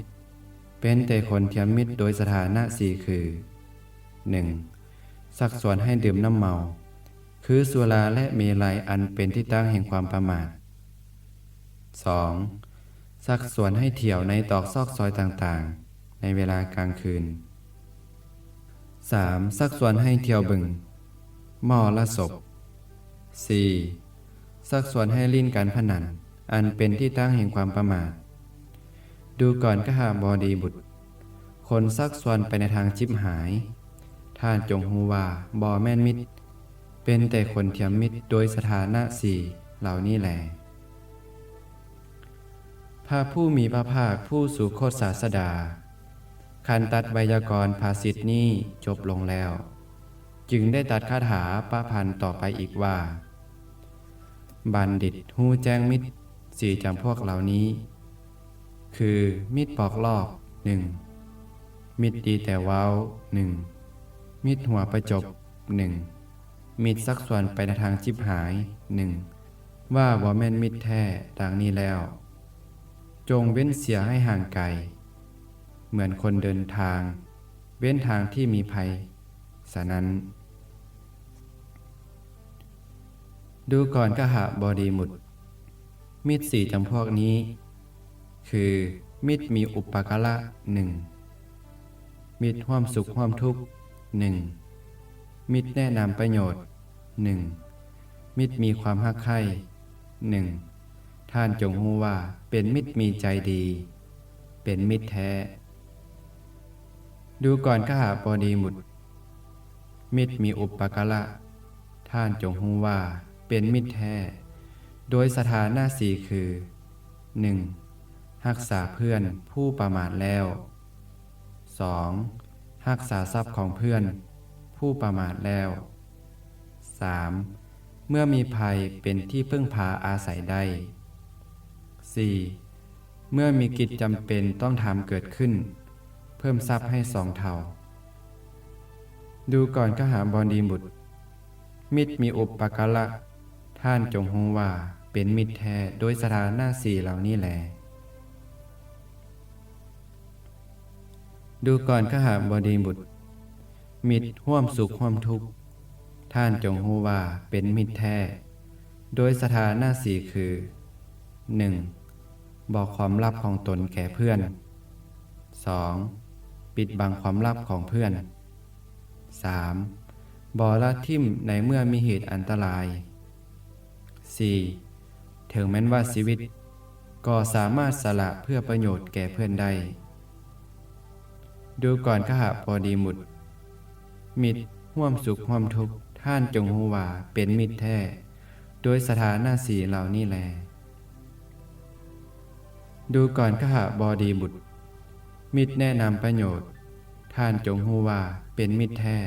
ເປັນແຕ່ຄົນທຽມມິດໂດຍສະຖານະສີ່ຄື ໜຶ່ງ, ຊັກຊວນໃຫ້ດື່ມນ້ຳເມົາ, ຄືສຸລາ ແລະ ເມໄລ ອັນເປັນທີ່ຕັ້ງແຫ່ງຄວາມປະໝາດ. ສອງ, ຊັກຊວນໃຫ້ທ່ຽວໃນຕອກຊອກຊອຍຕ່າງໆ ໃນເວລາກາງຄືນ. ສາມ, ຊັກຊວນໃຫ້ທ່ຽວເບິ່ງມໍລະສົບ. ສີ່, ຊັກຊວນໃຫ້ຫຼິ້ນການພະນັນ ອັນເປັນທີ່ຕັ້ງແຫ່ງຄວາມປະໝາດ. ດູກ່ອນຄະຫະບໍດີບຸດ, ຄົນຊັກຊວນໄປໃນທາງຈິບຫາຍ, ທ່ານຈົ່ງຮູ້ວ່າບໍ່ແມ່ນມິດ, ເປັນແຕ່ຄົນທຽມມິດໂດຍສະຖານະສີ່ເຫຼົ່ານີ້ແລ. ພະຜູ້ມີພະພາກຜູ້ສຸຄົດສາສະດາ ຄັນຕັດໄວຍາກອນພາສິດນີ້ຈົບລົງແລ້ວ ຈຶ່ງໄດ້ຕັດຄາຖາປະພັນຕໍ່ໄປອີກວ່າ ບັນດິດຮູ້ແຈ້ງມິດສີ່ຈຳພວກເຫຼົ່ານີ້ ຄື ມິດປອກລອກ ໜຶ່ງ, ມິດດີແຕ່ເວົ້າ ໜຶ່ງ, ມິດຫົວປະຈົບ ໜຶ່ງ, ມິດຊັກຊວນໄປໃນທາງຈິບຫາຍ ໜຶ່ງ, ວ່າບໍ່ແມ່ນມິດແທ້ ດັ່ງນີ້ແລ້ວ ຈົ່ງເວັ້ນເສຍໃຫ້ຫ່າງໄກ ເໝືອນຄົນເດີນທາງ ເວັ້ນທາງທີ່ມີໄພ. ສະນັ້ນ ດູກ່ອນຄະຫະບໍດີບຸດ ມິດສີ່ຈຳພວກນີ້ ຄື ມິດມີອຸປະກາລະ ໜຶ່ງ, ມິດຮ່ວມສຸກຮ່ວມທຸກ ໜຶ່ງ, ມິດແນະນຳປະໂຫຍດ ໜຶ່ງ, ມິດມີຄວາມຮັກໃຄ່ ໜຶ່ງ, ທ່ານຈົ່ງຮູ້ວ່າເປັນມິດມີໃຈດີ, ເປັນມິດແທ້. ດູກ່ອນຄະຫະບໍດີບຸດ ມິດມີອຸປະກາລະ ທ່ານຈົ່ງຮູ້ວ່າເປັນມິດແທ້ ໂດຍສະຖານະສີ່ຄື ໜຶ່ງ, ຮັກສາເພື່ອນຜູ້ປະໝາດແລ້ວ, ສອງ, ຮັກສາຊັບຂອງເພື່ອນຜູ້ປະໝາດແລ້ວ, ສາມ, ເມື່ອມີໄພເປັນທີ່ເພິ່ງພາອາໄສໄດ້, ສີ່, ເມື່ອມີກິດຈຳເປັນຕ້ອງທຳເກີດຂຶ້ນ ເພີ່ມຊັບໃຫ້ສອງເທົ່າ. ດູກ່ອນຄະຫະບໍດີບຸດ ມິດມີອຸປະກາລະ ທ່ານຈົ່ງຮູ້ວ່າເປັນມິດແທ້ໂດຍສະຖານະສີ່ເຫຼົ່ານີ້ແລ. ດູກ່ອນຄະຫະບໍດີບຸດ ມິດຮ່ວມສຸກຮ່ວມທຸກ ທ່ານຈົ່ງຮູ້ວ່າເປັນມິດແທ້ ໂດຍສະຖານະສີ່ຄື ໜຶ່ງ, ບອກຄວາມລັບຂອງຕົນແກ່ເພື່ອນ, ສອງ, ປິດບັງຄວາມລັບຂອງເພື່ອນ, ສາມ, ບໍ່ລະຖິ້ມໃນເມື່ອມີເຫດອັນຕະລາຍ, ສີ່, ເຖິງແມ່ນວ່າຊີວິດກໍສາມາດສະຫຼະເພື່ອປະໂຫຍດແກ່ເພື່ອນໄດ້. ດູກ່ອນຄະຫະບໍດີບຸດ ມິດຮ່ວມສຸກຮ່ວມທຸກ ທ່ານຈົ່ງຮູ້ວ່າເປັນມິດແທ້ ໂດຍສະຖານະສີ່ເຫຼົ່ານີ້ແລ. ດູກ່ອນຄະຫະບໍດີບຸດ ມິດແນະນຳປະໂຫຍດ ທ່ານຈົ່ງຮູ້ວ່າເປັນມິດແທ້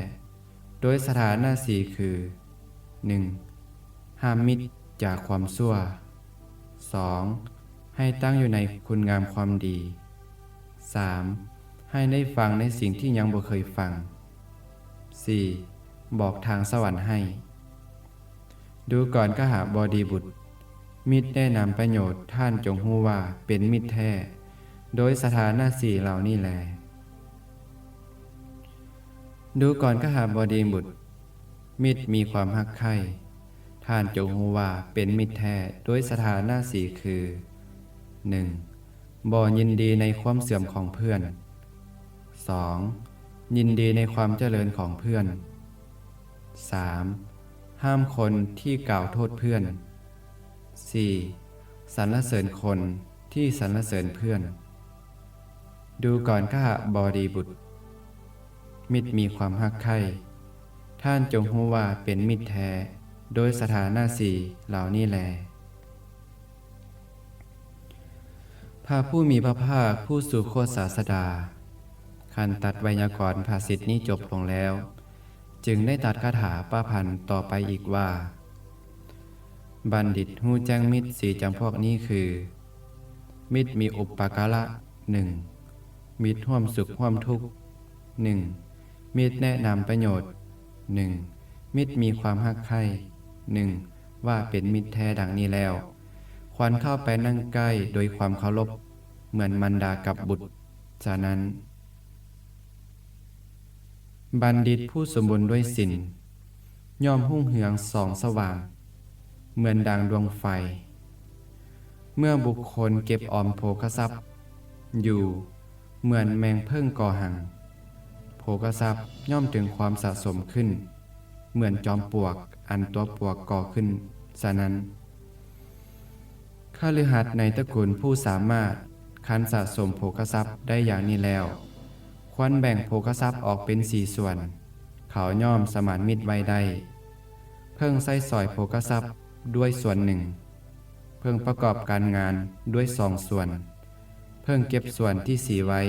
ໂດຍສະຖານະສີ່ຄື ໜຶ່ງ, ຫ້າມມິດຈາກຄວາມຊົ່ວ, ສອງ, ໃຫ້ຕັ້ງຢູ່ໃນຄຸນງາມຄວາມດີ, ສາມ, ໃຫ້ໄດ້ຟັງໃນສິ່ງທີ່ຍັງບໍ່ເຄີຍຟັງ, ສີ່, ບອກທາງສະຫວັນໃຫ້. ດູກ່ອນຄະຫະບໍດີບຸດ ມິດແນະນຳປະໂຫຍດ ທ່ານຈົ່ງຮູ້ວ່າເປັນມິດແທ້ ໂດຍສະຖານະສີ່ເຫຼົ່ານີ້ແລ. ດູກ່ອນຄະຫະບໍດີບຸດ ມິດມີຄວາມຮັກໃຄ່ ທ່ານຈົ່ງຮູ້ວ່າເປັນມິດແທ້ໂດຍສະຖານະສີ່ຄື ໜຶ່ງ, ບໍ່ຍິນດີໃນຄວາມເສື່ອມຂອງເພື່ອນ, ສອງ, ຍິນດີໃນຄວາມຈະເລີນຂອງເພື່ອນ, ສາມ, ຫ້າມຄົນທີ່ກ່າວໂທດເພື່ອນ, ສີ່, ສັນລະເສີນຄົນທີ່ສັນລະເສີນເພື່ອນ. ດູກ່ອນຄະຫະບໍດີບຸດ ມິດມີຄວາມຮັກໃຄ່ ທ່ານຈົ່ງຮູ້ວ່າເປັນມິດແທ້ ໂດຍສະຖານະສີ່ເຫຼົ່ານີ້ແລ. ພະຜູ້ມີພະພາກຜູ້ສຸຄົດສາສະດາ ຄັນຕັດໄວຍາກອນພາສິດນີ້ຈົບລົງແລ້ວ ຈຶ່ງໄດ້ຕັດຄາຖາປະພັນຕໍ່ໄປອີກວ່າ ບັນດິດຮູ້ແຈ້ງມິດສີ່ຈຳພວກນີ້ຄື ມິດມີອຸປະກາລະ ໜຶ່ງ, ມິດຮ່ວມສຸກຮ່ວມທຸກ ໜຶ່ງ, ມິດແນະນຳປະໂຫຍດ ໜຶ່ງ, ມິດມີຄວາມຮັກໃຄ່ ໜຶ່ງ, ວ່າເປັນມິດແທ້ດັ່ງນີ້ແລ້ວ ຄວນເຂົ້າໄປນັ່ງໃກ້ໂດຍຄວາມເຄົາລົບ ເໝືອນມານດາກັບບຸດ. ສະນັ້ນ ບັນດິດຜູ້ສົມບູນດ້ວຍສິນ ຍ່ອມຮຸ່ງເຮືອງສ່ອງສະຫວ່າງ ເໝືອນດັ່ງດວງໄຟ. ເມື່ອບຸກຄົນເກັບອອມໂພຄະຊັບຢູ່ ເໝືອນແມງເຜິ້ງກໍຫັງ, ໂພຄະຊັບຍ່ອມເຖິງຄວາມສະສົມຂຶ້ນ ເໝືອນຈອມປວກອັນຕົວປວກກໍ່ຂຶ້ນ. ສະນັ້ນ ຄະລືຫັດໃນຕະກຸນຜູ້ສາມາດ ຄັນສະສົມໂພຄະຊັບໄດ້ຢ່າງນີ້ແລ້ວ ຄວນແບ່ງໂພຄະຊັບອອກເປັນສີ່ສ່ວນ ເຂົາຍ່ອມສະໝານມິດໄວ້ໄດ້. ເພິ່ງໃຊ້ສອຍໂພຄະຊັບດ້ວຍສ່ວນໜຶ່ງ, ເພິ່ງປະກອບການງານດ້ວຍສອງສ່ວນ, ເພິ່ງເກັບສ່ວນທີ່ສີໄວ້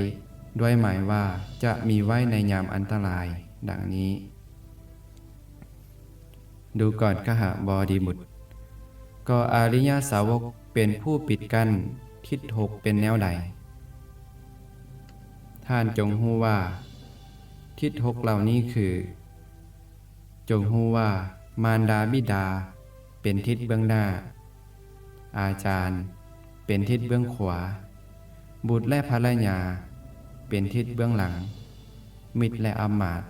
ດ້ວຍໝາຍວ່າຈະມີໄວ້ໃນຍາມອັນຕະລາຍ, ດັ່ງນີ້. ດູກ່ອນຄະຫະບໍດີບຸດ, ກໍອະລິຍະສາວົກເປັນຜູ້ປິດກັ້ນທິດຫົກເປັນແນວໃດ? ທ່ານຈົ່ງຮູ້ວ່າ ທິດຫົກເຫຼົ່ານີ້ຄື, ຈົ່ງຮູ້ວ່າ ມານດາບິດາເປັນທິດເບື້ອງໜ້າ, ອາຈານເປັນທິດເບື້ອງຂວາ, ບຸດ ແລະ ພັນລະຍາເປັນທິດເບື້ອງຫຼັງ, ມິດ ແລະ ອຳມາດ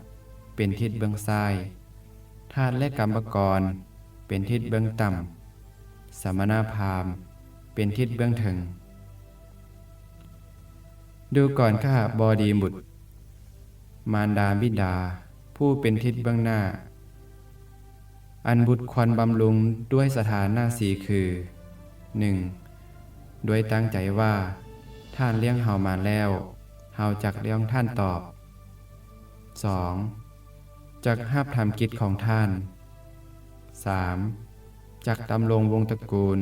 ເປັນທິດເບື້ອງຊ້າຍ, ທາດ ແລະ ກຳມະກອນເປັນທິດເບື້ອງຕ່ຳ, ສະມະນະພາມເປັນທິດເບື້ອງເທິງ. ດູກ່ອນຄະຫະບໍດີບຸດ, ມານດາບິດາຜູ້ເປັນທິດເບື້ອງໜ້າ, ອັນບຸດຄວນບຳລຸງດ້ວຍສະຖານະສີ່ຄື, ໜຶ່ງ ດ້ວຍຕັ້ງໃຈວ່າ ທ່ານລ້ຽງເຮົາມາແລ້ວ, ເຮົາຈັກລ້ຽງທ່ານຕອບ. ສອງ ຈັກຮັບທຳກິດຂອງທ່ານ. ສາມ ຈັກດຳລົງວົງຕະກູນ.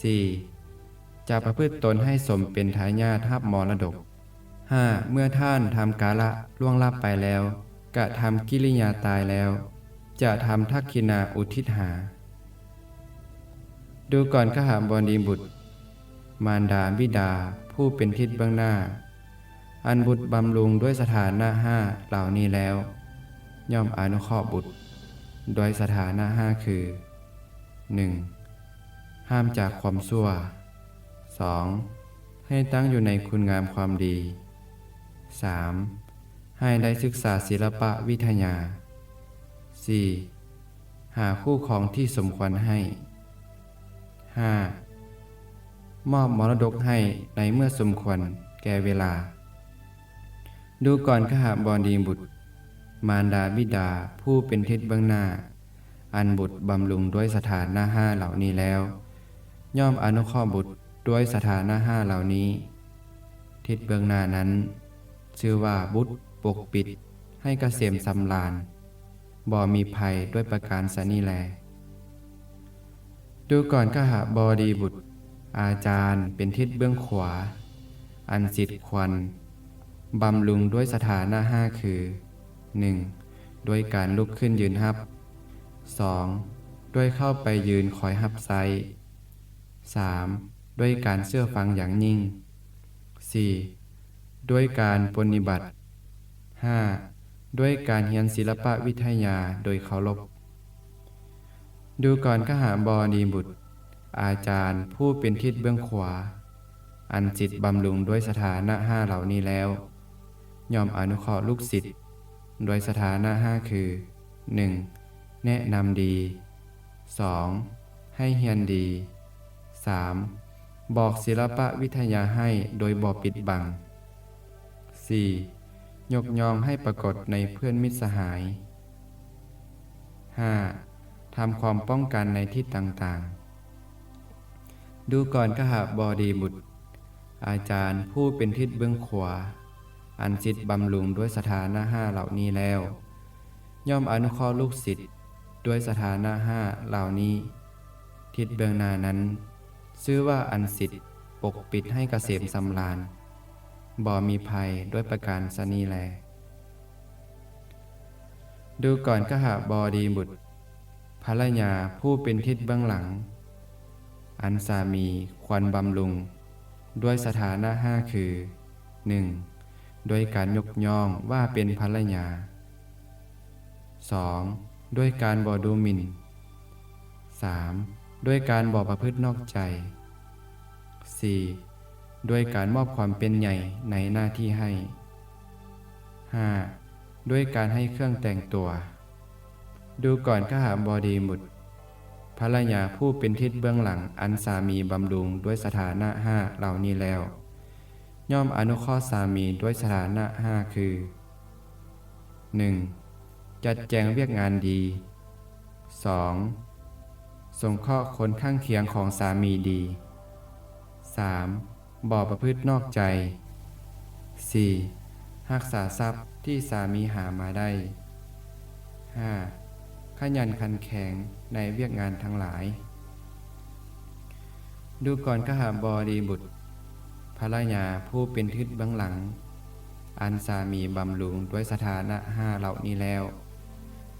ສີ່ ຈະປະພຶດຕົນໃຫ້ສົມເປັນທາຍາດຮັບມໍລະດົກ. ຫ້າ ເມື່ອທ່ານທຳກາລະລ່ວງລັບໄປແລ້ວ, ກະທຳກິລິຍາຕາຍແລ້ວ, ຈະທຳທັກຂິນາອຸທິດຫາ. ດູກ່ອນຄະຫະບໍດີບຸດ, ມານດາບິດາຜູ້ເປັນທິດເບື້ອງໜ້າ, ອັນບຸດບຳລຸງດ້ວຍສະຖານະຫ້າເຫຼົ່ານີ້ແລ້ວ, ຍ່ອມອະນຸເຄາະບຸດດ້ວຍສະຖານະຫ້າຄື, ໜຶ່ງ ຫ້າມຈາກຄວາມຊົ່ວ. ສອງ ໃຫ້ຕັ້ງຢູ່ໃນຄຸນງາມຄວາມດີ. ສາມ ໃຫ້ໄດ້ສຶກສາສິລະປະວິທະຍາ. ສີ່ ຫາຄູ່ຄອງທີ່ສົມຄວນໃຫ້. ຫ້າ ມອບມໍລະດົກໃຫ້ໃນເມື່ອສົມຄວນແກ່ເວລາ. ດູກ່ອນຄະຫະບໍດີບຸດ, ມານດາບິດາຜູ້ເປັນທິດເບື້ອງໜ້າ, ອັນບຸດບຳລຸງດ້ວຍສະຖານະຫ້າເຫຼົ່ານີ້ແລ້ວ, ຍ່ອມອະນຸເຄາະບຸດດ້ວຍສະຖານະຫ້າເຫຼົ່ານີ້. ທິດເບື້ອງໜ້ານັ້ນ ຊື່ວ່າບຸດປົກປິດໃຫ້ກະເສມສຳລານ, ບໍ່ມີໄພດ້ວຍປະການຊະນີ້ແລ. ດູກ່ອນຄະຫະບໍດີບຸດ, ອາຈານເປັນທິດເບື້ອງຂວາ, ອັນສິດຄວນບຳລຸງດ້ວຍສະຖານະຫ້າຄື, ໜຶ່ງ ດ້ວຍການລຸກຂຶ້ນຢືນຮັບ. ສອງ ດ້ວຍເຂົ້າໄປຢືນຄອຍຮັບໃຊ້. ສາມ ດ້ວຍການເຊື່ອຟັງຢ່າງຍິ່ງ. ສີ່ ດ້ວຍການປົນນິບັດ. ຫ້າ ດ້ວຍການຮຽນສິລະປະວິທະຍາໂດຍເຄົາລົບ. ດູກ່ອນຄະຫະບໍດີບຸດ, ອາຈານຜູ້ເປັນທິດເບື້ອງຂວາ, ອັນສິດບຳລຸງດ້ວຍສະຖານະຫ້າເຫຼົ່ານີ້ແລ້ວ, ຍ່ອມອະນຸເຄາະລູກສິດດ້ວຍສະຖານະຫ້າຄື, ໜຶ່ງ ແນະນຳດີ. ສອງ ໃຫ້ຮຽນດີ. ສາມ ບອກສິລະປະວິທະຍາໃຫ້ໂດຍບໍ່ປິດບັງ. ສີ່ ຍົກຍ້ອງໃຫ້ປາກົດໃນເພື່ອນມິດສະຫາຍ. ຫ້າ ທຳຄວາມປ້ອງກັນໃນທິດຕ່າງໆ. ດູກ່ອນຄະຫະບໍດີບຸດ, ອາຈານຜູ້ເປັນທິດເບື້ອງຂວາ, ອັນສິດບຳລຸງດ້ວຍສະຖານະຫ້າເຫຼົ່ານີ້ແລ້ວ, ຍ່ອມອະນຸເຄາະລູກສິດດ້ວຍສະຖານະຫ້າເຫຼົ່ານີ້. ທິດເບື້ອງໜ້ານັ້ນ ຊື່ວ່າອັນສິດປົກປິດໃຫ້ກະເສມສຳລານ, ບໍ່ມີໄພດ້ວຍປະການຊະນີ້ແລ. ດູກ່ອນຄະຫະບໍດີບຸດ, ພັນລະຍາຜູ້ເປັນທິດເບື້ອງຫຼັງ, ອັນສາມີຄວນບຳລຸງດ້ວຍສະຖານະຫ້າຄື, ໜຶ່ງ ດ້ວຍການຍົກຍ້ອງວ່າເປັນພັນລະຍາ. ສອງ ດ້ວຍການບໍ່ດູໝິ່ນ. ສາມ ດ້ວຍການບໍ່ປະພຶດນອກໃຈ. ສີ່ ດ້ວຍການມອບຄວາມເປັນໃຫຍ່ໃນໜ້າທີ່ໃຫ້. ຫ້າ ດ້ວຍການໃຫ້ເຄື່ອງແຕ່ງຕົວ. ດູກ່ອນຄະຫະບໍດີບຸດ, ພັນລະຍາຜູ້ເປັນທິດເບື້ອງຫຼັງ ອັນສາມີບຳລຸງດ້ວຍສະຖານະຫ້າເຫຼົ່ານີ້ແລ້ວ, ຍ່ອມອະນຸເຄາະສາມີດ້ວຍສະຖານະຫ້າຄື, ໜຶ່ງ ຈັດແຈງວຽກງານດີ. ສອງ ສົງເຄາະຄົນຂ້າງຄຽງຂອງສາມີດີ. ສາມ ບໍ່ປະພຶດນອກໃຈ. ສີ່ ຮັກສາຊັບທີ່ສາມີຫາມາໄດ້. ຫ້າ ຂະຫຍັນຂັນແຂງໃນວຽກງານທັງຫຼາຍ. ດູກ່ອນຄະຫະບໍດີບຸດ, ພັນລະຍາຜູ້ເປັນທິດເບື້ອງຫຼັງ ອັນສາມີບຳລຸງດ້ວຍສະຖານະຫ້າເຫຼົ່ານີ້ແລ້ວ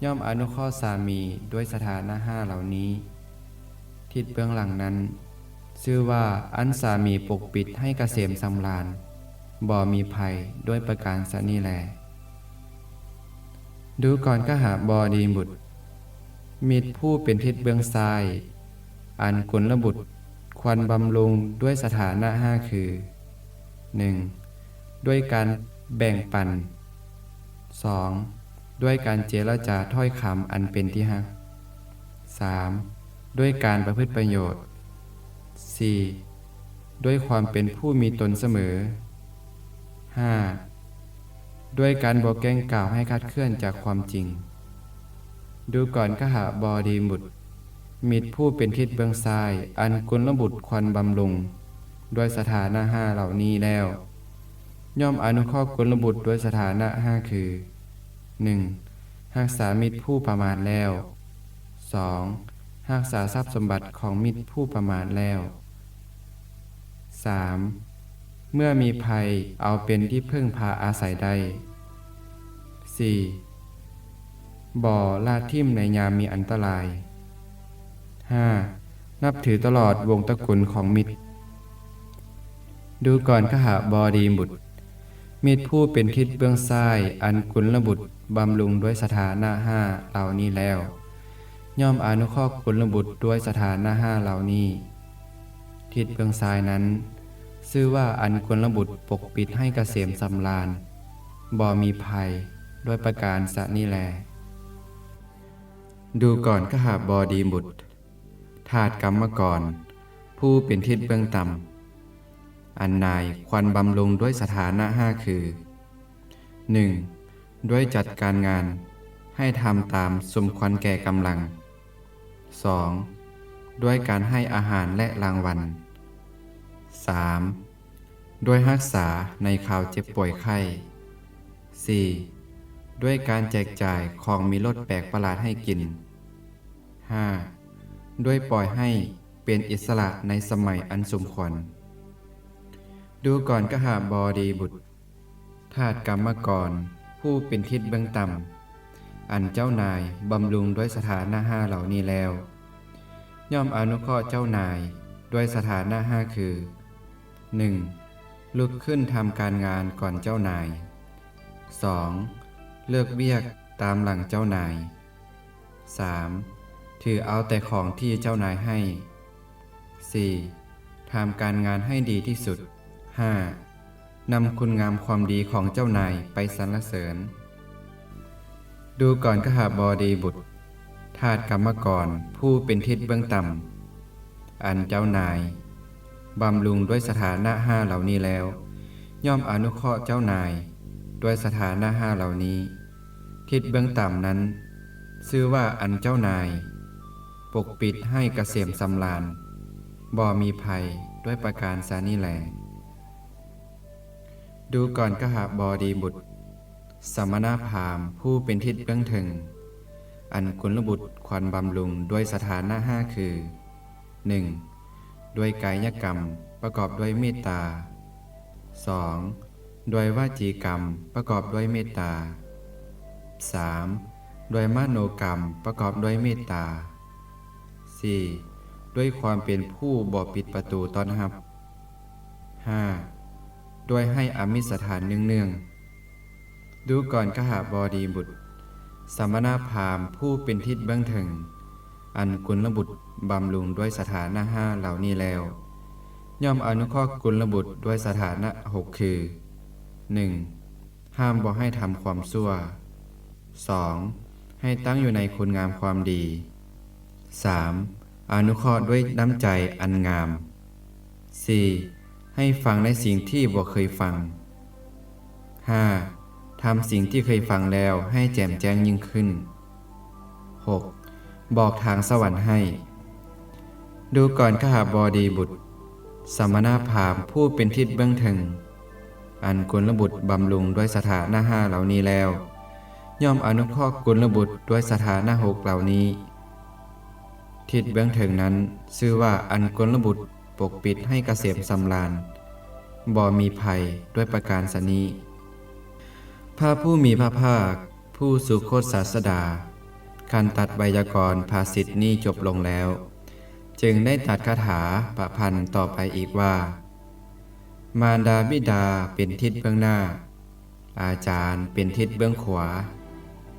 ຍ່ອມອະນຸເຄາະສາມີດ້ວຍສະຖານະຫ້າເຫຼົ່ານີ້. ທິດເບື້ອງຫຼັງນັ້ນ ຊື່ວ່າອັນສາມີປົກປິດໃຫ້ກະເສມສຳລານ ບໍ່ມີໄພດ້ວຍປະການຊະນີ້ແລ. ດູກ່ອນຄະຫະບໍດີບຸດ ມິດຜູ້ເປັນທິດເບື້ອງຊ້າຍ ອັນກຸນລະບຸດຄວນບຳລຸງດ້ວຍສະຖານະຫ້າຄື: ໜຶ່ງ ດ້ວຍການແບ່ງປັນ. ສອງ ດ້ວຍການເຈລະຈາຖ້ອຍຄຳອັນເປັນທີ່ຮັກ. ສາມ ດ້ວຍການປະພຶດປະໂຫຍດ. ສີ່ ດ້ວຍຄວາມເປັນຜູ້ມີຕົນສະເໝີ. ຫ້າ ດ້ວຍການບໍ່ແກ້ງກ່າວໃຫ້ຄາດເຄື່ອນຈາກຄວາມຈິງ. ດູກ່ອນຄະຫະບໍດີບຸດ ມິດຜູ້ເປັນທິດເບື້ອງຊ້າຍ ອັນກຸນລະບຸດຄວນບຳລຸງດ້ວຍສະຖານະຫ້າເຫຼົ່ານີ້ແລ້ວ ຍ່ອມອະນຸເຄາະກຸນລະບຸດດ້ວຍສະຖານະຫ້າຄື: ໜຶ່ງ ຮັກສາມິດຜູ້ປະໝາດແລ້ວ. ສອງ ຮັກສາຊັບສົມບັດຂອງມິດຜູ້ປະໝາດແລ້ວ. ສາມ ເມື່ອມີໄພເອົາເປັນທີ່ເພິ່ງພາອາໄສໄດ້. ສີ່ ບໍ່ລະຖິ້ມໃນຍາມມີອັນຕະລາຍ. ຫ້າ ນັບຖືຕະຫຼອດວົງຕະກຸນຂອງມິດ. ດູກ່ອນຄະຫະບໍດີບຸດ ມິດຜູ້ເປັນທິດເບື້ອງຊ້າຍ ອັນກຸນລະບຸດບຳລຸງດ້ວຍສະຖານະຫ້າເຫຼົ່ານີ້ແລ້ວ ຍ່ອມອະນຸເຄາະກຸນລະບຸດດ້ວຍສະຖານະຫ້າເຫຼົ່ານີ້. ທິດເບື້ອງຊ້າຍນັ້ນ ຊື່ວ່າອັນກຸນລະບຸດປົກປິດໃຫ້ກະເສມສຳລານ ບໍ່ມີໄພດ້ວຍປະການຊະນີ້ແລ. ດູກ່ອນຄະຫະບໍດີບຸດ ທາດກຳມະກອນ ຜູ້ເປັນທິດເບື້ອງຕ່ຳ ອັນນາຍຄວນບຳລຸງດ້ວຍສະຖານະຫ້າຄື: ໜຶ່ງ ດ້ວຍຈັດການງານໃຫ້ທຳຕາມສົມຄວນແກ່ກຳລັງ. ສອງ ດ້ວຍການໃຫ້ອາຫານ ແລະ ລາງວັນ. ສາມ ດ້ວຍຮັກສາໃນຄາວເຈັບປ່ວຍໄຂ້. ສີ່ ດ້ວຍການແຈກຈ່າຍຂອງມີລົດແປກປະຫຼາດໃຫ້ກິນ. ຫ້າ ດ້ວຍປ່ອຍໃຫ້ເປັນອິດສະຫຼະໃນສະໄໝອັນສົມຄວນ. ດູກ່ອນຄະຫະບໍດີບຸດ ທາດກຳມະກອນ ຜູ້ເປັນທິດເບື້ອງຕ່ຳ ອັນເຈົ້ານາຍບຳລຸງດ້ວຍສະຖານະຫ້າເຫຼົ່ານີ້ແລ້ວ ຍ່ອມອະນຸເຄາະເຈົ້ານາຍດ້ວຍສະຖານະຫ້າຄື: ໜຶ່ງ ລຸກຂຶ້ນທຳການງານກ່ອນເຈົ້ານາຍ. ສອງ ເລີກວຽກຕາມຫຼັງເຈົ້ານາຍ. ສາມ ຖືເອົາແຕ່ຂອງທີ່ເຈົ້ານາຍໃຫ້. ສີ່ ທຳການງານໃຫ້ດີທີ່ສຸດ. ຫ້າ ນຳຄຸນງາມຄວາມດີຂອງເຈົ້ານາຍໄປສັນລະເສີນ. ດູກ່ອນຄະຫະບໍດີບຸດ ທາດກຳມະກອນ ຜູ້ເປັນທິດເບື້ອງຕ່ຳ ອັນເຈົ້ານາຍບຳລຸງດ້ວຍສະຖານະຫ້າເຫຼົ່ານີ້ແລ້ວ ຍ່ອມອະນຸເຄາະເຈົ້ານາຍດ້ວຍສະຖານະຫ້າເຫຼົ່ານີ້. ທິດເບື້ອງຕ່ຳນັ້ນ ຊື່ວ່າອັນເຈົ້ານາຍປົກປິດໃຫ້ກະເສມສຳລານ ບໍ່ມີໄພດ້ວຍປະການຊະນີ້ແລ. ດູກ່ອນຄະຫະບໍດີບຸດ ສະມະນະພາມຜູ້ເປັນທິດເບື້ອງເທິງ ອັນກຸນລະບຸດຄວນບຳລຸງດ້ວຍສະຖານະຫ້າຄື: ໜຶ່ງ ດ້ວຍກາຍຍະກຳປະກອບດ້ວຍເມດຕາ. ສອງ ດ້ວຍວະຈີກຳປະກອບດ້ວຍເມດຕາ. ສາມ ດ້ວຍມະໂນກຳປະກອບດ້ວຍເມດຕາ. ສີ່ ດ້ວຍຄວາມເປັນຜູ້ບໍ່ປິດປະຕູຕ້ອນຮັບ. ຫ້າ ດ້ວຍໃຫ້ອະມິດສະຖານເນື່ອງໆ. ດູກ່ອນຄະຫະບໍດີບຸດ ສະມະນະພາມຜູ້ເປັນທິດເບື້ອງເທິງ ອັນກຸນລະບຸດບຳລຸງດ້ວຍສະຖານະຫ້າເຫຼົ່ານີ້ແລ້ວ ຍ່ອມອະນຸເຄາະກຸນລະບຸດດ້ວຍສະຖານະຫົກຄື: ໜຶ່ງ ຫ້າມບໍ່ໃຫ້ທຳຄວາມຊົ່ວ. ສອງ ໃຫ້ຕັ້ງຢູ່ໃນຄຸນງາມຄວາມດີ. ສາມ ອະນຸເຄາະດ້ວຍນ້ຳໃຈອັນງາມ. ສີ່ ໃຫ້ຟັງໃນສິ່ງທີ່ບໍ່ເຄີຍຟັງ. ຫ້າ ທຳສິ່ງທີ່ເຄີຍຟັງແລ້ວໃຫ້ແຈ່ມແຈ້ງຍິ່ງຂຶ້ນ. ຫົກ ບອກທາງສະຫວັນໃຫ້. ດູກ່ອນຄະຫະບໍດີບຸດ ສະມະນະພາມຜູ້ເປັນທິດເບື້ອງເທິງ ອັນກຸນລະບຸດບຳລຸງດ້ວຍສະຖານະຫ້າເຫຼົ່ານີ້ແລ້ວ ຍ່ອມອະນຸເຄາະກຸນລະບຸດດ້ວຍສະຖານະຫົກເຫຼົ່ານີ້. ທິດເບື້ອງເທິງນັ້ນ ຊື່ວ່າອັນກຸນລະບຸດປົກປິດໃຫ້ກະເສມສຳລານ ບໍ່ມີໄພດ້ວຍປະການສະນີ້. ພະຜູ້ມີພະພາກ ຜູ້ສຸຄົດສາສະດາ ຄັນຕັດໄວຍາກອນພາສິດນີ້ຈົບລົງແລ້ວ ຈຶ່ງໄດ້ຕັດຄາຖາປະພັນຕໍ່ໄປອີກວ່າ ມານດາບິດາເປັນທິດເບື້ອງໜ້າ, ອາຈານເປັນທິດເບື້ອງຂວາ,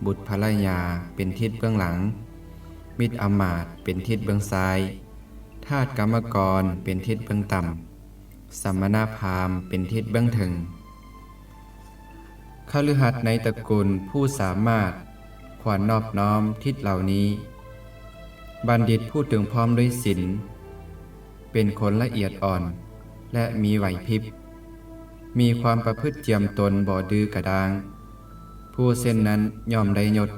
ບຸດພະລະຍາເປັນທິດເບື້ອງຫຼັງ, ມິດອາມາດເປັນທິດເບື້ອງຊ້າຍ, ທາດກຳມະກອນເປັນທິດເບື້ອງຕ່ຳ, ສະມະນະພາມເປັນທິດເບື້ອງເທິງ. ຄະລືຫັດໃນຕະກຸນຜູ້ສາມາດຄວນນອບນ້ອມທິດເຫຼົ່ານີ້. ບັນດິດຜູ້ເຖິງພ້ອມດ້ວຍສິນ ເປັນຄົນລະອຽດອ່ອນ ແລະ ມີໄຫວພິບ, ມີຄວາມປະພຶດຈຽມຕົນບໍ່ດື້ກະດ້າງ, ຜູ້ເຊັ່ນນັ້ນຍ່ອມໄດ້ຍົດ.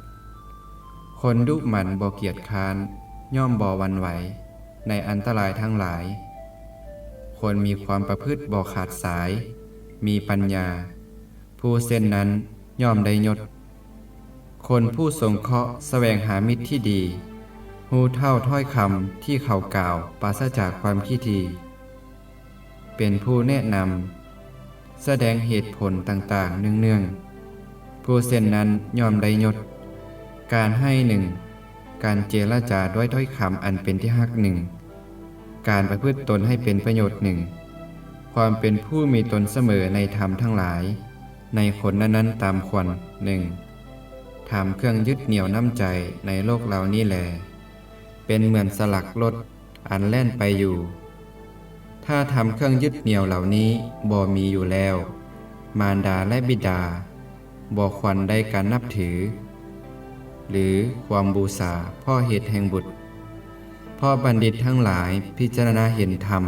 ຄົນດຸໝັ່ນບໍ່ກຽດຄ້ານ ຍ່ອມບໍ່ຫວັ່ນໄຫວໃນອັນຕະລາຍທັງຫຼາຍ. ຄົນມີຄວາມປະພຶດບໍ່ຂາດສາຍ, ມີປັນຍາ, ຜູ້ເຊັ່ນນັ້ນຍ່ອມໄດ້ຍົດ. ຄົນຜູ້ສົງເຄາະສະແຫວງຫາມິດທີ່ດີ, ຮູ້ເທົ່າຖ້ອຍຄຳທີ່ເຂົາກ່າວປາສະຈາກຄວາມຂີ້ຖີ່, ເປັນຜູ້ແນະນຳ, ສະແດງເຫດຜົນຕ່າງໆເນື່ອງໆ, ຜູ້ເຊັ່ນນັ້ນຍ່ອມໄດ້ຍົດ. ການໃຫ້ໜຶ່ງ, ການເຈລະຈາດ້ວຍຖ້ອຍຄຳອັນເປັນທີ່ຮັກໜຶ່ງ, ການປະພຶດຕົນໃຫ້ເປັນປະໂຫຍດໜຶ່ງ, ຄວາມເປັນຜູ້ມີຕົນສະເໝີໃນທຳທັງຫຼາຍ ໃນຄົນນັ້ນໆຕາມຄວນ. ໜຶ່ງ, ທຳເຄື່ອງຍຶດໜຽວນ້ຳໃຈໃນໂລກເຫຼົ່ານີ້ແລ ເປັນເໝືອນສະຫຼັກລົດອັນແລ່ນໄປຢູ່. ຖ້າທຳເຄື່ອງຍຶດໜຽວເຫຼົ່ານີ້ບໍ່ມີຢູ່ແລ້ວ, ມານດາ ແລະ ບິດາບໍ່ຄວນໄດ້ການນັບຖື ຫຼື ຄວາມບູຊາເພາະເຫດແຫ່ງບຸດ. ເພາະບັນດິດທັງຫຼາຍພິຈາລະນາເຫັນທຳ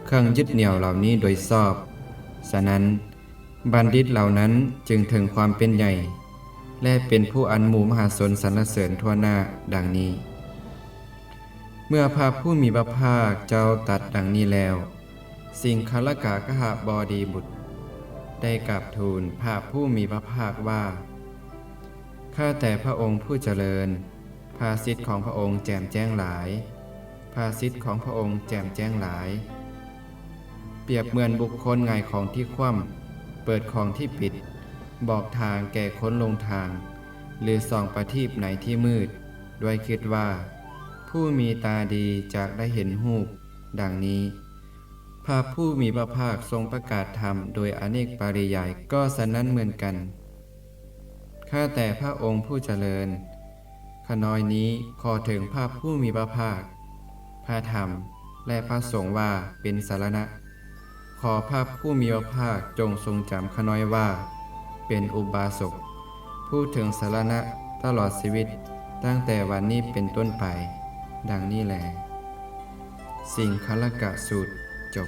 ເຄື່ອງຍຶດໜຽວເຫຼົ່ານີ້ໂດຍຊອບ, ສະນັ້ນ ບັນດິດເຫຼົ່ານັ້ນຈຶ່ງເຖິງຄວາມເປັນໃຫຍ່ ແລະ ເປັນຜູ້ອັນໝູ່ມະຫາຊົນສັນລະເສີນທົ່ວໜ້າ ດັ່ງນີ້. ເມື່ອພະຜູ້ມີພະພາກເຈົ້າຕັດດັ່ງນີ້ແລ້ວ, ສິງຄະລະກະຄະຫະບໍດີບຸດ ໄດ້ກາບທູນພະຜູ້ມີພະພາກວ່າ, ຂ້າແຕ່ພະອົງຜູ້ຈະເລີນ, ພາສິດຂອງພະອົງແຈ່ມແຈ້ງຫຼາຍ, ພາສິດຂອງພະອົງແຈ່ມແຈ້ງຫຼາຍ. ປຽບເໝືອນບຸກຄົນຫງາຍຂອງທີ່ຂວ້ຳ, ເປີດຂອງທີ່ປິດ, ບອກທາງແກ່ຄົນຫຼົງທາງ ຫຼື ສ່ອງປະທີບໃນທີ່ມືດ, ດ້ວຍຄິດວ່າ ຜູ້ມີຕາດີຈະໄດ້ເຫັນຮູບ, ດັ່ງນີ້. ພະຜູ້ມີພະພາກຊົງປະກາດທຳໂດຍອະເນກປະລິຍາຍກໍສະນັ້ນເໝືອນກັນ. ຂ້າແຕ່ພະອົງຜູ້ຈະເລີນ, ຂະນ້ອຍນີ້ຂໍເຖິງພະຜູ້ມີພະພາກ, ພະທຳ ແລະ ພະສົງວ່າເປັນສາລະນະ. ຂໍພະຜູ້ມີພະພາກຈົ່ງຊົງຈຳຂະນ້ອຍວ່າເປັນອຸບາສົກ ຜູ້ເຖິງສາລະນະຕະຫຼອດຊີວິດ ຕັ້ງແຕ່ວັນນີ້ເປັນຕົ້ນໄປ, ດັ່ງນີ້ແລ. ສິງຄະລະກະສູດ ຈົບ.